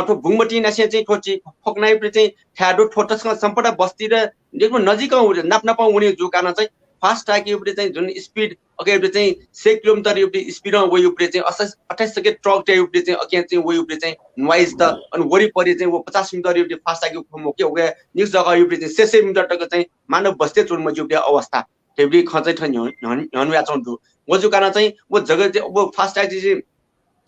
थ्व बुंगमती नासे चाहिँ थ्व छि खोकनायुपट्टि चाहिँ थाय् दु थ्व तसकं सम्पदा बस्ती र एकदम नजिक नाप नाप वने जुकाना चाहिँ फास्ट्याग युपट्टि चाहिँ जुन स्पिड अके चाहिँ सय किलोमिटर युपट्टि स्पिड वयुपट्टि चाहिँ अट्ठाइस सके ट्रक ते युपट्टि चाहिँ अके चाहिँ वयुपट्टि चाहिँ नोइज त अनि वरिपरि चाहिँ वो पचास मिटर युपट्टि फास्ट्याग युपट्टि मोके ओके निक्स जगह युपट्टि चाहिँ सय सय मिटर तक चाहिँ मानव बस्ती चुन मजुपट्टि अवस्था तेबी खँ चाहिँ थन न्ह्यन न्ह्यन न्ह्यन व्याचन दु। वो जुकाना चाहिँ वो जगह चाहिँ वो फास्ट्याग चाहिँ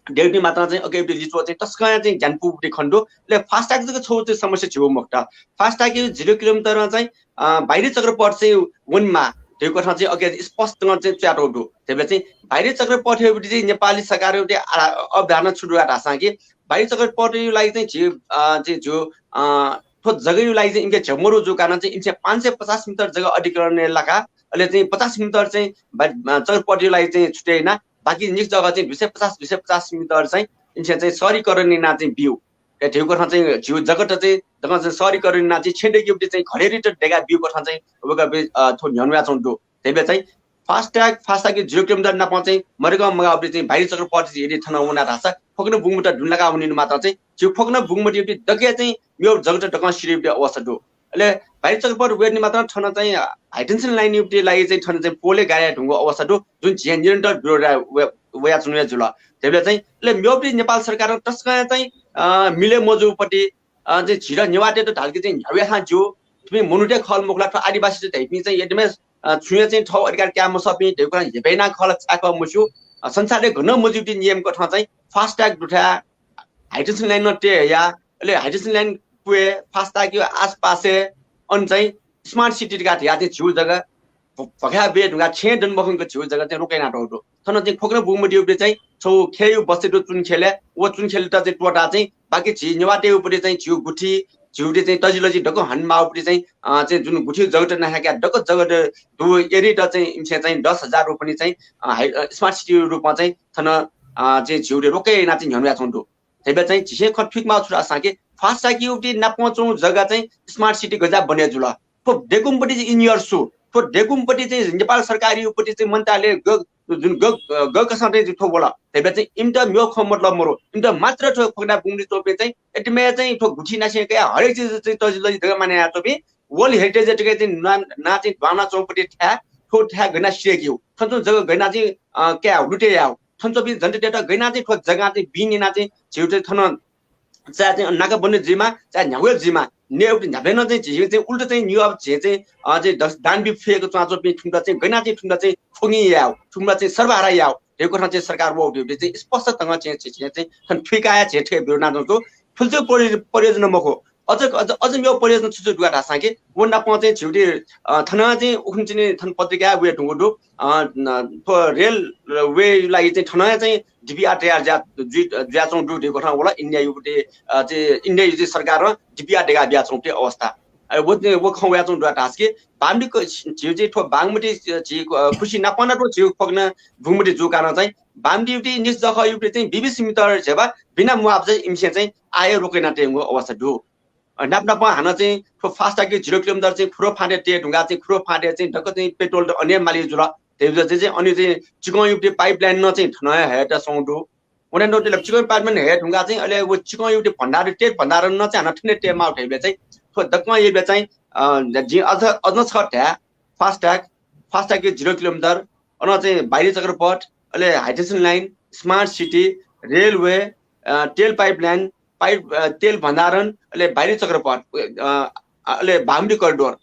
डेगुटी मात्रा चाहिँ अके लिचो चाहिँ तस्कया चाहिँ ज्ञानपुरपट्टि खण्डु ले फास्ट्याग जक छौ चाहिँ समस्या झिउ मक्त। फास्ट्याग झिरो किलोमिटर चाहिँ बाहिरी चक्रपथ चाहिँ वनमा त्यो कथं चाहिँ अके स्पष्ट चाहिँ च्याटो दु। तेबे चाहिँ बाहिरी चक्रपथ चाहिँ नेपाली सरकार अवधारणा छु दुगा धासां कि बाहिरी चक्रपथ लागि चाहिँ झिउ चाहिँ झिउ थ्व जगयु लागि चाहिँ इनके झ्यमरु जुकाना चाहिँ इनसे पाँच सय पचास मिटर जगह अधिकरण लाका अले चाहिँ पचास मिटर चाहिँ चक्रपथ लागि चाहिँ छुट्याइना बाकी निक्स जगह चाहिँ दुई सय पचास दुई सय पचास मिटर चाहिँ इनसे चाहिँ सहरीकरण ना चाहिँ बिउ। ए धिउ कथं चाहिँ झिउ जगत चाहिँ दकं चाहिँ सहरीकरण ना चाहिँ छेँडेकी चाहिँ घरेरी त डेगा बिउ कथं चाहिँ वगा थ्व न्ह्यन व्याचन दु। तेबे चाहिँ फास्ट्याग फास्ट्याग झिरो किलोमिटर नाप चाहिँ मरेक मगाउपट्टि चाहिँ बाहिरी चक्रपथ यदि थन वना धासा खोकना बुंगमती दुन लाका वनिनु मात्र चाहिँ झिउ खोकना बुंगमती दके चाहिँ म्यो जगत दकं सिरिपट्टि अवस्था दु। अले बाहिरी चक्रपथ वेदनी मात्र थन चाहिँ हाइटेन्सन लाइन युपट्टि लागि चाहिँ थन चाहिँ पोले गाया ढुंगु अवस्था दु। जुन झिया निरन्तर विरोध वया चुनवे जुल। तेबे चाहिँ ले म्योपट्टि नेपाल सरकार तस्कं चाहिँ मिले मजुपट्टि चाहिँ झिर नेवाते त धालके चाहिँ न्ह्यावे थां ज्यू। तुमि मनुते खल मोखला थ्व आदिवासी चाहिँ धैपि चाहिँ एकदमै छुया चाहिँ थौ अधिकार क्या मसपि ढेउका हेबैना खल छाक मस्यू। संसारले घन मजुपट्टि नियम कथं चाहिँ फास्ट्याग दुथा हाइटेन्सन लाइन ते या अले हाइटेन्सन लाइन पुए फास्ट्याग आसपासे अन चाहिँ स्मार्ट सिटी का या चाहिँ झिउ जगह भखा बे ढुंगा छेँ दन बखंक झिउ जगह चाहिँ रोकैना दो। थन चाहिँ खोकना बुंगमती चाहिँ छौ खेयु बस्ती दु चुन खेले वो चुन खेले त चाहिँ टोटा चाहिँ बाकी झि नेवाते उपरि चाहिँ झिउ गुठी झिउटी चाहिँ तजिलजि दक हन माउपट्टि चाहिँ चाहिँ जुन गुठी जगत नहाक्या दक जगत दु एरी त चाहिँ इमसे चाहिँ दस हजार रुपनि चाहिँ स्मार्ट सिटी रूपमा चाहिँ थन चाहिँ झिउटी रोके याना चाहिँ न्ह्यन व्याचन दु। तेबे चाहिँ झिसे खँ ठिक माउ छु धासां कि फास्ट्याग युपट्टि नापं चुं जगह चाहिँ स्मार्ट सिटी गजा बने जुल। थ्व डेकुमपट्टि चाहिँ इन्यर सु थ्व डेकुमपट्टि चाहिँ नेपाल सरकार युपट्टि चाहिँ मन्त्रालय जुन ग गकसं चाहिँ थ्व वल। तेबे चाहिँ इमत म्यो खँ मतलब मरु इमत मात्र थ्व खोकना बुंगमती चोपे चाहिँ एतमे चाहिँ थ्व गुठी नासे कया हरेक चिज चाहिँ तजिलजि दक माने या चोपे वर्ल्ड हेरिटेज तक चाहिँ ना चाहिँ द्वाना चौपट्टि थाय् थ्व थाय् गना सिरेकिउ थन चुं जगह गना चाहिँ क्या लुटे याउ थन चोपे जनताते गना चाहिँ थ्व जगह चाहिँ बिनिना चाहिँ झिउ चाहिँ थन चाहे चाहिँ नाकाबन्दी जुइमा चाहे न्ह्यागु जुइमा नेउ न्ह्याबेन चाहिँ झिउ चाहिँ उल्टा चाहिँ न्यु अब झे चाहिँ अझै दस दान बि फेक च्वाचो पि थुम्ता चाहिँ गना चाहिँ थुम्ता चाहिँ फुङि याउ थुम्ता चाहिँ सर्वहारा याउ। ढेउ कथं चाहिँ सरकार वो ढेउ चाहिँ स्पष्ट तंग चाहिँ चाहिँ चाहिँ थन थुइकाया झे ठे बिउ ना दो फुल्चो प्रयोजन मखु। अझ अझ अझ म्यो प्रयोजन छु छु दुगा धासां कि वो नापं चाहिँ झिउटी थन चाहिँ उखुन चाहिँ थन पत्रिका वे ढुंगु दु। थ्व रेल वे लागि चाहिँ थन चाहिँ डिपिआर तयार ज्या जुइ ज्या चौं दु ढेउ कथं वल इन्डिया युपट्टि चाहिँ इन्डिया युपट्टि सरकार डिपिआर डेगा बिया चौं अवस्था। अ, व, व खँ वयाच्वंगु दु धाःसा कि बामडी क-, झीगु चाहिँ थ्व बागमती झी, अ, खुसी नापं नापं झीगु खोकना बुगमती जूकाः नं चाहिँ बामडीयुति निस जखःयुति चाहिँ बिबिस मिटर झेबा बिना मुआब्जा इमिसं चाहिँ आः हे रोके यानातयेगु अवस्था दु। अ, नाप नापं हानं चाहिँ थ्व फास्टाक जिरो किलोमिटर चाहिँ खुरो फाँटय् तये धुंकाः चाहिँ खुरो फाँटय् चाहिँ दक्व चाहिँ पेट्रोल त अन हे माली जुल। धइबलय् चाहिँ, चाहिँ अन चाहिँ चिकंयुति पाइपलाइन नं चाहिँ थन हे हयेत स्वंगु दु। वने नोटेल चिकन पाइपलाइन हये धुंकाः चाहिँ अले व चिकंयुति भण्डार, तेल भण्डारण नं चाहिँ हानं थन हे तये माःगु धइबलय् चाहिँ थ्व दक्वं यःबलय् चाहिँ, अ, जिं अझ, अझ छगू धाये, फास्टाक, फास्टाक जिरो किलोमिटर, अन चाहिँ बाहिरी चक्रपथ, अले high tension line, smart city, railway, अ, तेल पाइपलाइन, पाइप, अ, तेल भण्डारण, अले बाहिरी चक्रपथ, अ, अले बागमती करिडोर।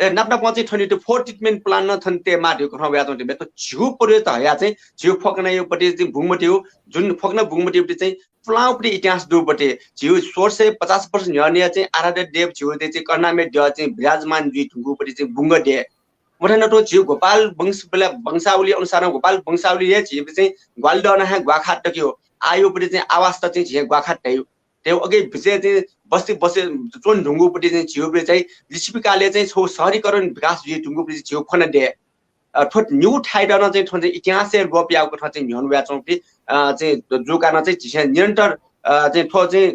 ए, नाप नापं चाहिँ थन फोर ट्रिटमेन्ट प्लान्ट नं थन तये माः धइगु कथं वयाच्वंगु दु। मेत झीगु परिवेश हयाः चाहिँ झीगु खोकनायुपट्टि चाहिँ बुगमतीयु, जुन खोकना बुगमतीयुपट्टि चाहिँ पुलांगुपट्टि इतिहास दुपट्टि झीगु सोह्र सय पचास वर्ष न्ह्यःने चाहिँ आराध्य देव झीगु चाहिँ करुणामय देव चाहिँ विराजमान जुइ धुंकूपट्टि चाहिँ बुंग देय्। वथें नं तुं झीगु गोपाल वंश, वंशावली अनुसारं गोपाल वंशावली हे झीगु चाहिँ ग्वालदना हे ग्वाखात तकयु आःयुपट्टि चाहिँ आवास त चाहिँ झी ग्वाखात धइगु। थ्व अघि बिचय् चाहिँ बस्ती बस्ती च्वने धुंकूपट्टि चाहिँ झीगुपट्टि चाहिँ लिच्छविकालय् चाहिँ छगू शहरीकरण विकास जुइ धुंकूपट्टि चाहिँ झीगु खोकना देय्। अ, थ्व निगू थाय् दँ नं चाहिँ थ्व चाहिँ इतिहासय् लोप याःगु कथं चाहिँ न्ह्यःने वयाच्वंगु, अ, चाहिँ जूकाः नं चाहिँ झीसं निरन्तर, अ, चाहिँ थ्व चाहिँ,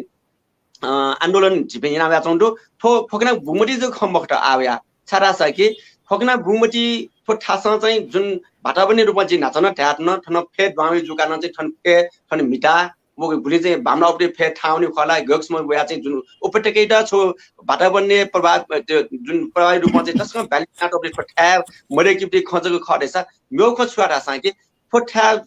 अ, आन्दोलन झीपिं याना वयाच्वंगु दु। थ्व खोकना बुगमती जक खँ मखुत आः वया। छाय्धाःसा कि खोकना बुगमती थ्व थासं चाहिँ जुन वातावरणीय रूपमा जिं न्हाचः नं धाये धुन, थन फय् दुहां वइ जूकाः नं चाहिँ थन फय्, थन म्हिता, व गुलिं चाहिँ बामलाःपट्टि फय् थाहां वनीगु खः ला, गय् किसिमं वयाः चाहिँ जुन उपत्यकायात छगू वातावरणीय प्रभाव, अ, त्यो जुन प्रभावी रूपमा चाहिँ तसकं balance यानातःपट्टि थ्व थाय् मदय्‌कीपट्टि खँ जक खः धयासा, मेगु खँ छु धाःसा कि थ्व थाय्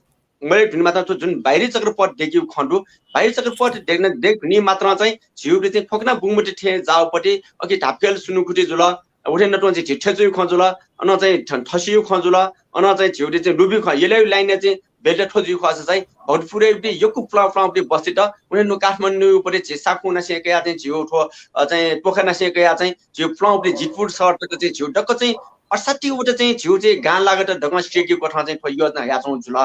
मदय्‌के धुन मात्रं थ्व जुन बाहिरी चक्रपथ दय्‌कीगु खँ दु, बाहिरी चक्रपथ दय्‌के, दय्‌के धुन मात्रं चाहिँ झीगुपट्टि चाहिँ खोकना बुगमती थें जाःपट्टि अघि धापखेल सुनुखुति जुल, वथें नं तुं चाहिँ झी थ्यंचुयु खँ जुल, अन चाहिँ थ-, थसियु खँ जुल, अन चाहिँ झीगुपट्टि चाहिँ लुबियु खँ, यलयु लाइनय् चाहिँ बेल्ट थ्व जुइ खःसा चाहिँ भक्तपुरय् यक्व पुलां पुलांपट्टि बस्तीत, वथें नं काठमाडौँपट्टि झी साखुनासें कयाः चाहिँ झीगु थ्व, अ, चाहिँ तोखानासें कयाः चाहिँ झीगु पुलांपट्टि जितपुर शहर तक चाहिँ झीगु दक्व चाहिँ अठसट्ठी वटा चाहिँ झीगु चाहिँ गां लागात दक्वं सिधय्‌केगु कथं चाहिँ थ्व योजना हयाच्वंगु जुल।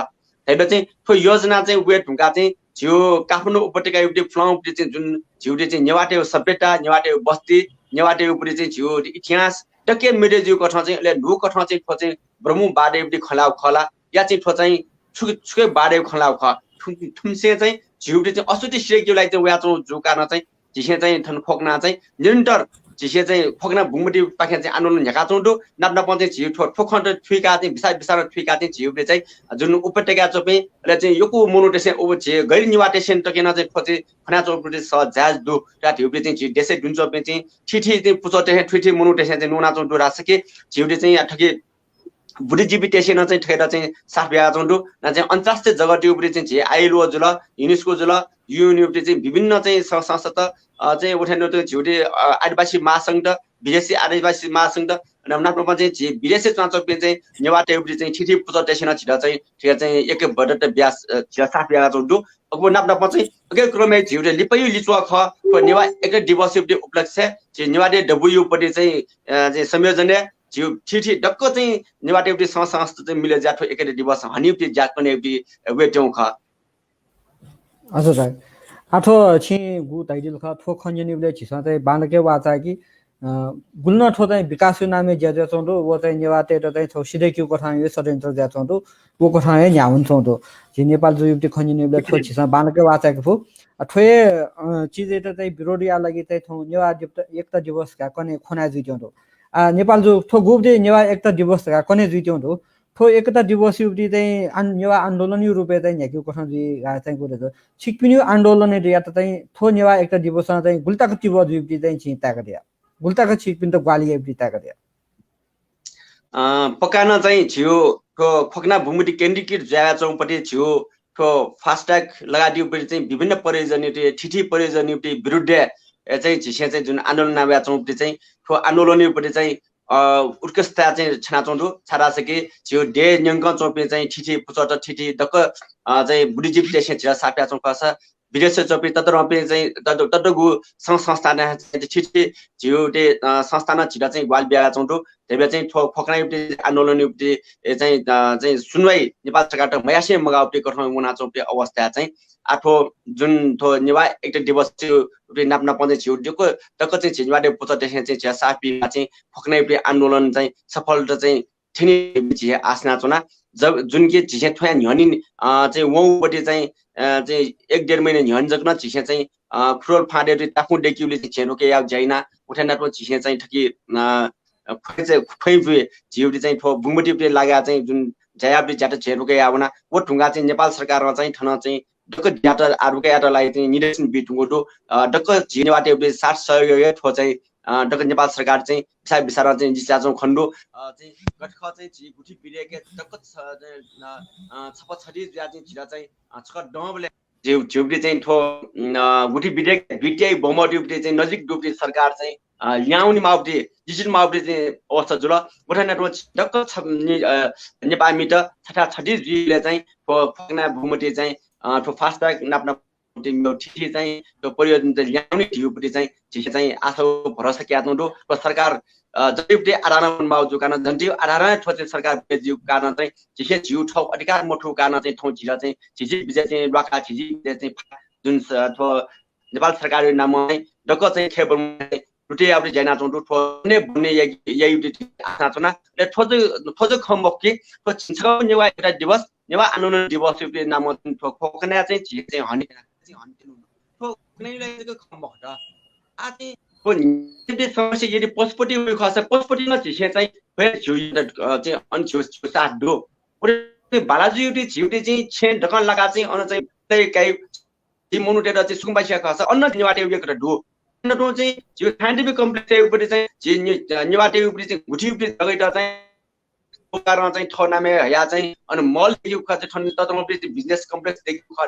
धाइबलय् चाहिँ थ्व योजना चाहिँ वये धुंकाः चाहिँ झीगु काठमाडौँ उपत्यकायुपट्टि पुलांपट्टि चाहिँ जुन झीगुपट्टि चाहिँ नेवाःतयु सभ्यता, नेवाःतयु बस्ती, नेवाःतयुपट्टि चाहिँ झीगु इतिहास दक्व मदय् जुइगु कथं चाहिँ अले न्हूगु कथं चाहिँ थ्व चाहिँ ब्रह्मवादयुपट्टि खँ ल्हाःगु खः ला, या चाहिँ थ्व चाहिँ छु, छुकिया वादयु खँ ल्हाःगु खः। थुम-, थुमिसं चाहिँ झीगुपट्टि चाहिँ अस्तित्व सिधय्‌केगु लागि चाहिँ वयाच्वंगु जूकाः नं चाहिँ झीसं चाहिँ थन खोकना चाहिँ निरन्तर झीसं चाहिँ खोकना बुगमतीपाखें चाहिँ आन्दोलन न्ह्याकाच्वंगु दु। नाप नापं चाहिँ झी थ्व, थ्व खँत थुइकाः चाहिँ बिस्तार बिस्तार थुइकाः चाहिँ झीगुपट्टि चाहिँ जुन उपत्यकाय् च्वंपिं अले चाहिँ यक्व मनूतय्‌सं व झी गैर नेवाःतय्‌सं तकं नं चाहिँ थ्व चाहिँ खनाच्वंगुपट्टि सः जायज दु धयाः धइगुपट्टि चाहिँ झी देशय् दुने च्वंपिं चाहिँ थीथी चाहिँ पुचःतय्‌सं थीथी मनूतय्‌सं चाहिँ न्वनाच्वंगु दु धाःसा कि झीगुपट्टि चाहिँ या थुकी बुद्धिजीवीतय्‌सं नं चाहिँ थ्वयात चाहिँ साथ बियाच्वंगु दु। नं चाहिँ अन्तर्राष्ट्रिय जगतयुपट्टि चाहिँ झी आइएलओ जुल, युनेस्को जुल, युएनयुपट्टि चाहिँ विभिन्न चाहिँ सं-, संस्थात, अ, चाहिँ वथें नं चाहिँ झीगुपट्टि, अ, आदिवासी महासंघत, विदेशी आदिवासी महासंघत, अन नाप नापं चाहिँ झी विदेशय् च्वनाच्वंपिं चाहिँ नेवाःतयुपट्टि चाहिँ थीथी पुचःतय्‌सं नं झीत चाहिँ, झीत चाहिँ ऐक्यबद्धता बिया, अ, झीत साथ बियाच्वंगु दु। अले नाप नापं चाहिँ अथे क्रमय् झीगुपट्टि लिपायु लिच्वः खः, थ्व नेवाः एकता दिवसयुपट्टि उपलक्ष्यय् झी नेवाःतय् दबूयुपट्टि चाहिँ, अ, चाहिँ संयोजनय् झीगु थीथी दक्व चाहिँ नेवाःतय्‌गु सं-, संस्था चाहिँ मिले जुयाः थ्व एकता दिवस हनेगु ज्या कनेगु वयेत्यंगु खः। हजुर दाइ। आः थ्व छिं गु धयादिल खः, थ्व खँ न्यनेबलय् झीसं चाहिँ बांलाक वाःचाय्‌कि, अ, गुलि नं थ्व चाहिँ विकासयु नामय् ज्या जुयाच्वंगु दु, व चाहिँ नेवाःतय्‌त चाहिँ थ्व सिधय्‌केगु कथंया षड्यन्त्र जुयाच्वंगु दु, व कथं हे न्ह्यावंच्वंगु दु। झी नेपाल जुयुपट्टि खँ न्यनेबलय् थ्व झीसं बांलाक वाःचाय्‌के फु। अ, थ्व हे, अ, चिजयात चाहिँ विरोध यायेगु लागि चाहिँ थौं नेवाः दिप-, एकता दिवस धकाः कन्हय् ख्वनाः जुइत्यंगु दु। आ, नेपाल जु थ्व गुबलय् नेवाः एकता दिवस धकाः कन्हय् जुइत्यंगु दु। थ्व एकता दिवसयुपट्टि चाहिँ आन-, नेवाः आन्दोलनयु रूपय् चाहिँ न्ह्याकेगु कथं जुइ धकाः चाहिँ गु दु। छिकपिनिगु आन्दोलनयात चाहिँ थ्व नेवाः एकता दिवसं चाहिँ गुलि तक तीव्र जुइपट्टि चाहिँ छिं ताय्‌कादिया? गुलि तक छिकपिन्त ग्वाहालि याइपट्टि ताय्‌कादिया? अ, पक्का नं चाहिँ झीगु थ्व खोकना बुगमती केन्द्रीकृत जुयाच्वंगुपट्टि झीगु थ्व फास्ट्याग लगायतयुपट्टि चाहिँ विभिन्न परियोजनायुपट्टि, थीथी परियोजनायुपट्टि विरुद्धय्, ए, चाहिँ झीसं चाहिँ जुन आन्दोलन यानाच्वंगुपट्टि चाहिँ थ्व आन्दोलनयुपट्टि चाहिँ, अ, उत्कृष्टता चाहिँ छ्यनाच्वंगु दु। छाय्‌धाःसा कि झीगु देय् न्यंकं च्वंपिं चाहिँ थीथी पुचःत, थीथी दक्व, अ, चाहिँ बुद्धिजीवीतय्‌सं झीत साथ बियाच्वंगु खःसा विदेशय् च्वंपिं ततःधंपिं चाहिँ तत-, ततःधंगु संघ संस्थानं चाहिँ थीथी झीगु चाहिँ, अ, संस्थानं झीत चाहिँ ग्वाहालि बियाच्वंगु दु। धयाबलय् चाहिँ थ्व ख्वखनायुगु चाहिँ आन्दोलनयुगु चाहिँ, ए, चाहिँ, अ, चाहिँ सुनुवाइ नेपाल सरकारं मयासें मगाःगु चाहिँ कथं वनाच्वंगु चाहिँ अवस्थाय् चाहिँ आः थ्व जुन थ्व नेवाः एकता दिवसयु नाप नापं चाहिँ झीगु दक्व, दक्व चाहिँ झी नेवाःतय् पुचःदेशं चाहिँ झीत साथ बीमाः चाहिँ ख्वखनायुगु चाहिँ आन्दोलन चाहिँ सफलता चाहिँ थ्यनी झी आशा यानाच्वना। जब जुन कि झीसं थ्वया न्ह्यःने, अ, चाहिँ वंगु पति चाहिँ, अ, चाहिँ एक डेढ महिना न्ह्यःने जक नं झीसं चाहिँ, अ, खुरोल फाँदय् ताखुं दय्केगुली चाहिँ झीसं रोके याःगु ज्या याना। उथें नाप झीसं चाहिँ थुकी, अ, ख्वँय् चाहिँ, ख्वँय् बुँइ झीगु चाहिँ थ्व बुँगमतिइ लागाः चाहिँ जुन ज्या याःगु ज्यात झीसं रोके याः वना। व धुंकाः चाहिँ नेपाल सरकारं चाहिँ थन चाहिँ दक्व ज्यात आः रोके यायेत लागि चाहिँ निर्देशन बी धुंकूगु दु। अ, दक्व झी नेवाःतय् साथ सहयोग हे थ्व चाहिँ, अ, दक्व नेपाल सरकार चाहिँ बिसाः बिसारं चाहिँ जिस्याच्वंगु खने दु। अ, चाहिँ गथे खः चाहिँ झी गुठी विधेयकय् दक्व छ-, अ, अ, छप्पा छधी जुयाः चाहिँ झीत चाहिँ, अ, छकः दंबलय् झी-, झीगु चाहिँ थ्व, अ, गुठी विधेयक दुइत्याइ बहुमतयुगु चाहिँ नजिक दुगु सरकार चाहिँ, अ, ल्याहां वनेमाःगु, जिचिनेमाःगु चाहिँ अवस्था जुल। उथें नाप दक्व छ-, नि-, अ, नेपाःमित छथाय् छधी जुइबलय् चाहिँ थ्व ख्वखना बुँगमति चाहिँ, अ, थ्व fast track नाप नाप थीथी चाहिँ थ्व परियोजना चाहिँ ल्याहां वनी धइगु पति चाहिँ झीसं चाहिँ आशा व भरोसा कयाच्वंगु दु। थ्व सरकार, अ, जनताया आधारं वनेमाःगु जूगु कारणं, जनताया आधारं थ्व चाहिँ सरकार बनेगु जूगु कारणं चाहिँ झीसं झीगु थःगु अधिकार मथूगु कारणं चाहिँ थौं झीत चाहिँ झिंछिं बिज्याः चाहिँ ल्वाकाः, झिंछिं बिज्याः चाहिँ फा-, जुन स-, थ्व नेपाल सरकारया नामं चाहिँ दक्व चाहिँ खेबल लुटे याःगु ज्या यानाच्वंगु दु। थ्व बने बने या-, याइगु आशा यानाच्वना। अले थ्व जक, थ्व जक खँ मखु कि थ्व झिंछगः नेवाः एकता दिवस, नेवाः आन्दोलन दिवसया नामं थ्व ख्वखनाय् चाहिँ झी चाहिँ हने, चाहिँ हने त्यनु। थ्व ख्वखनाय् जक खँ मखु त। आः चाहिँ थ्व नेवाःतय् समस्या यदि पशुपति वइ खःसा पशुपति नं झीसं चाहिँ भए झीगु, अ, चाहिँ अन झीगु, झीगु साथ दु। अले बालाजुयागु झीगु चाहिँ छेँ दकं लाकाः चाहिँ अन चाहिँ तय् काइ झी मनूतय्त चाहिँ सुकुम्बासिया खःसा अन नेवाःतय्गु एकता दु। अन तुं चाहिँ झीगु scientific complex तय्गु पति चाहिँ झी ने-, नेवाःतय्गु पति चाहिँ गुठीगु पति जगत चाहिँ सरकारं चाहिँ थः नामय् हयाः चाहिँ अन mall तय्गु खः चाहिँ थन ततःधंगु पति business complex तय्गु खः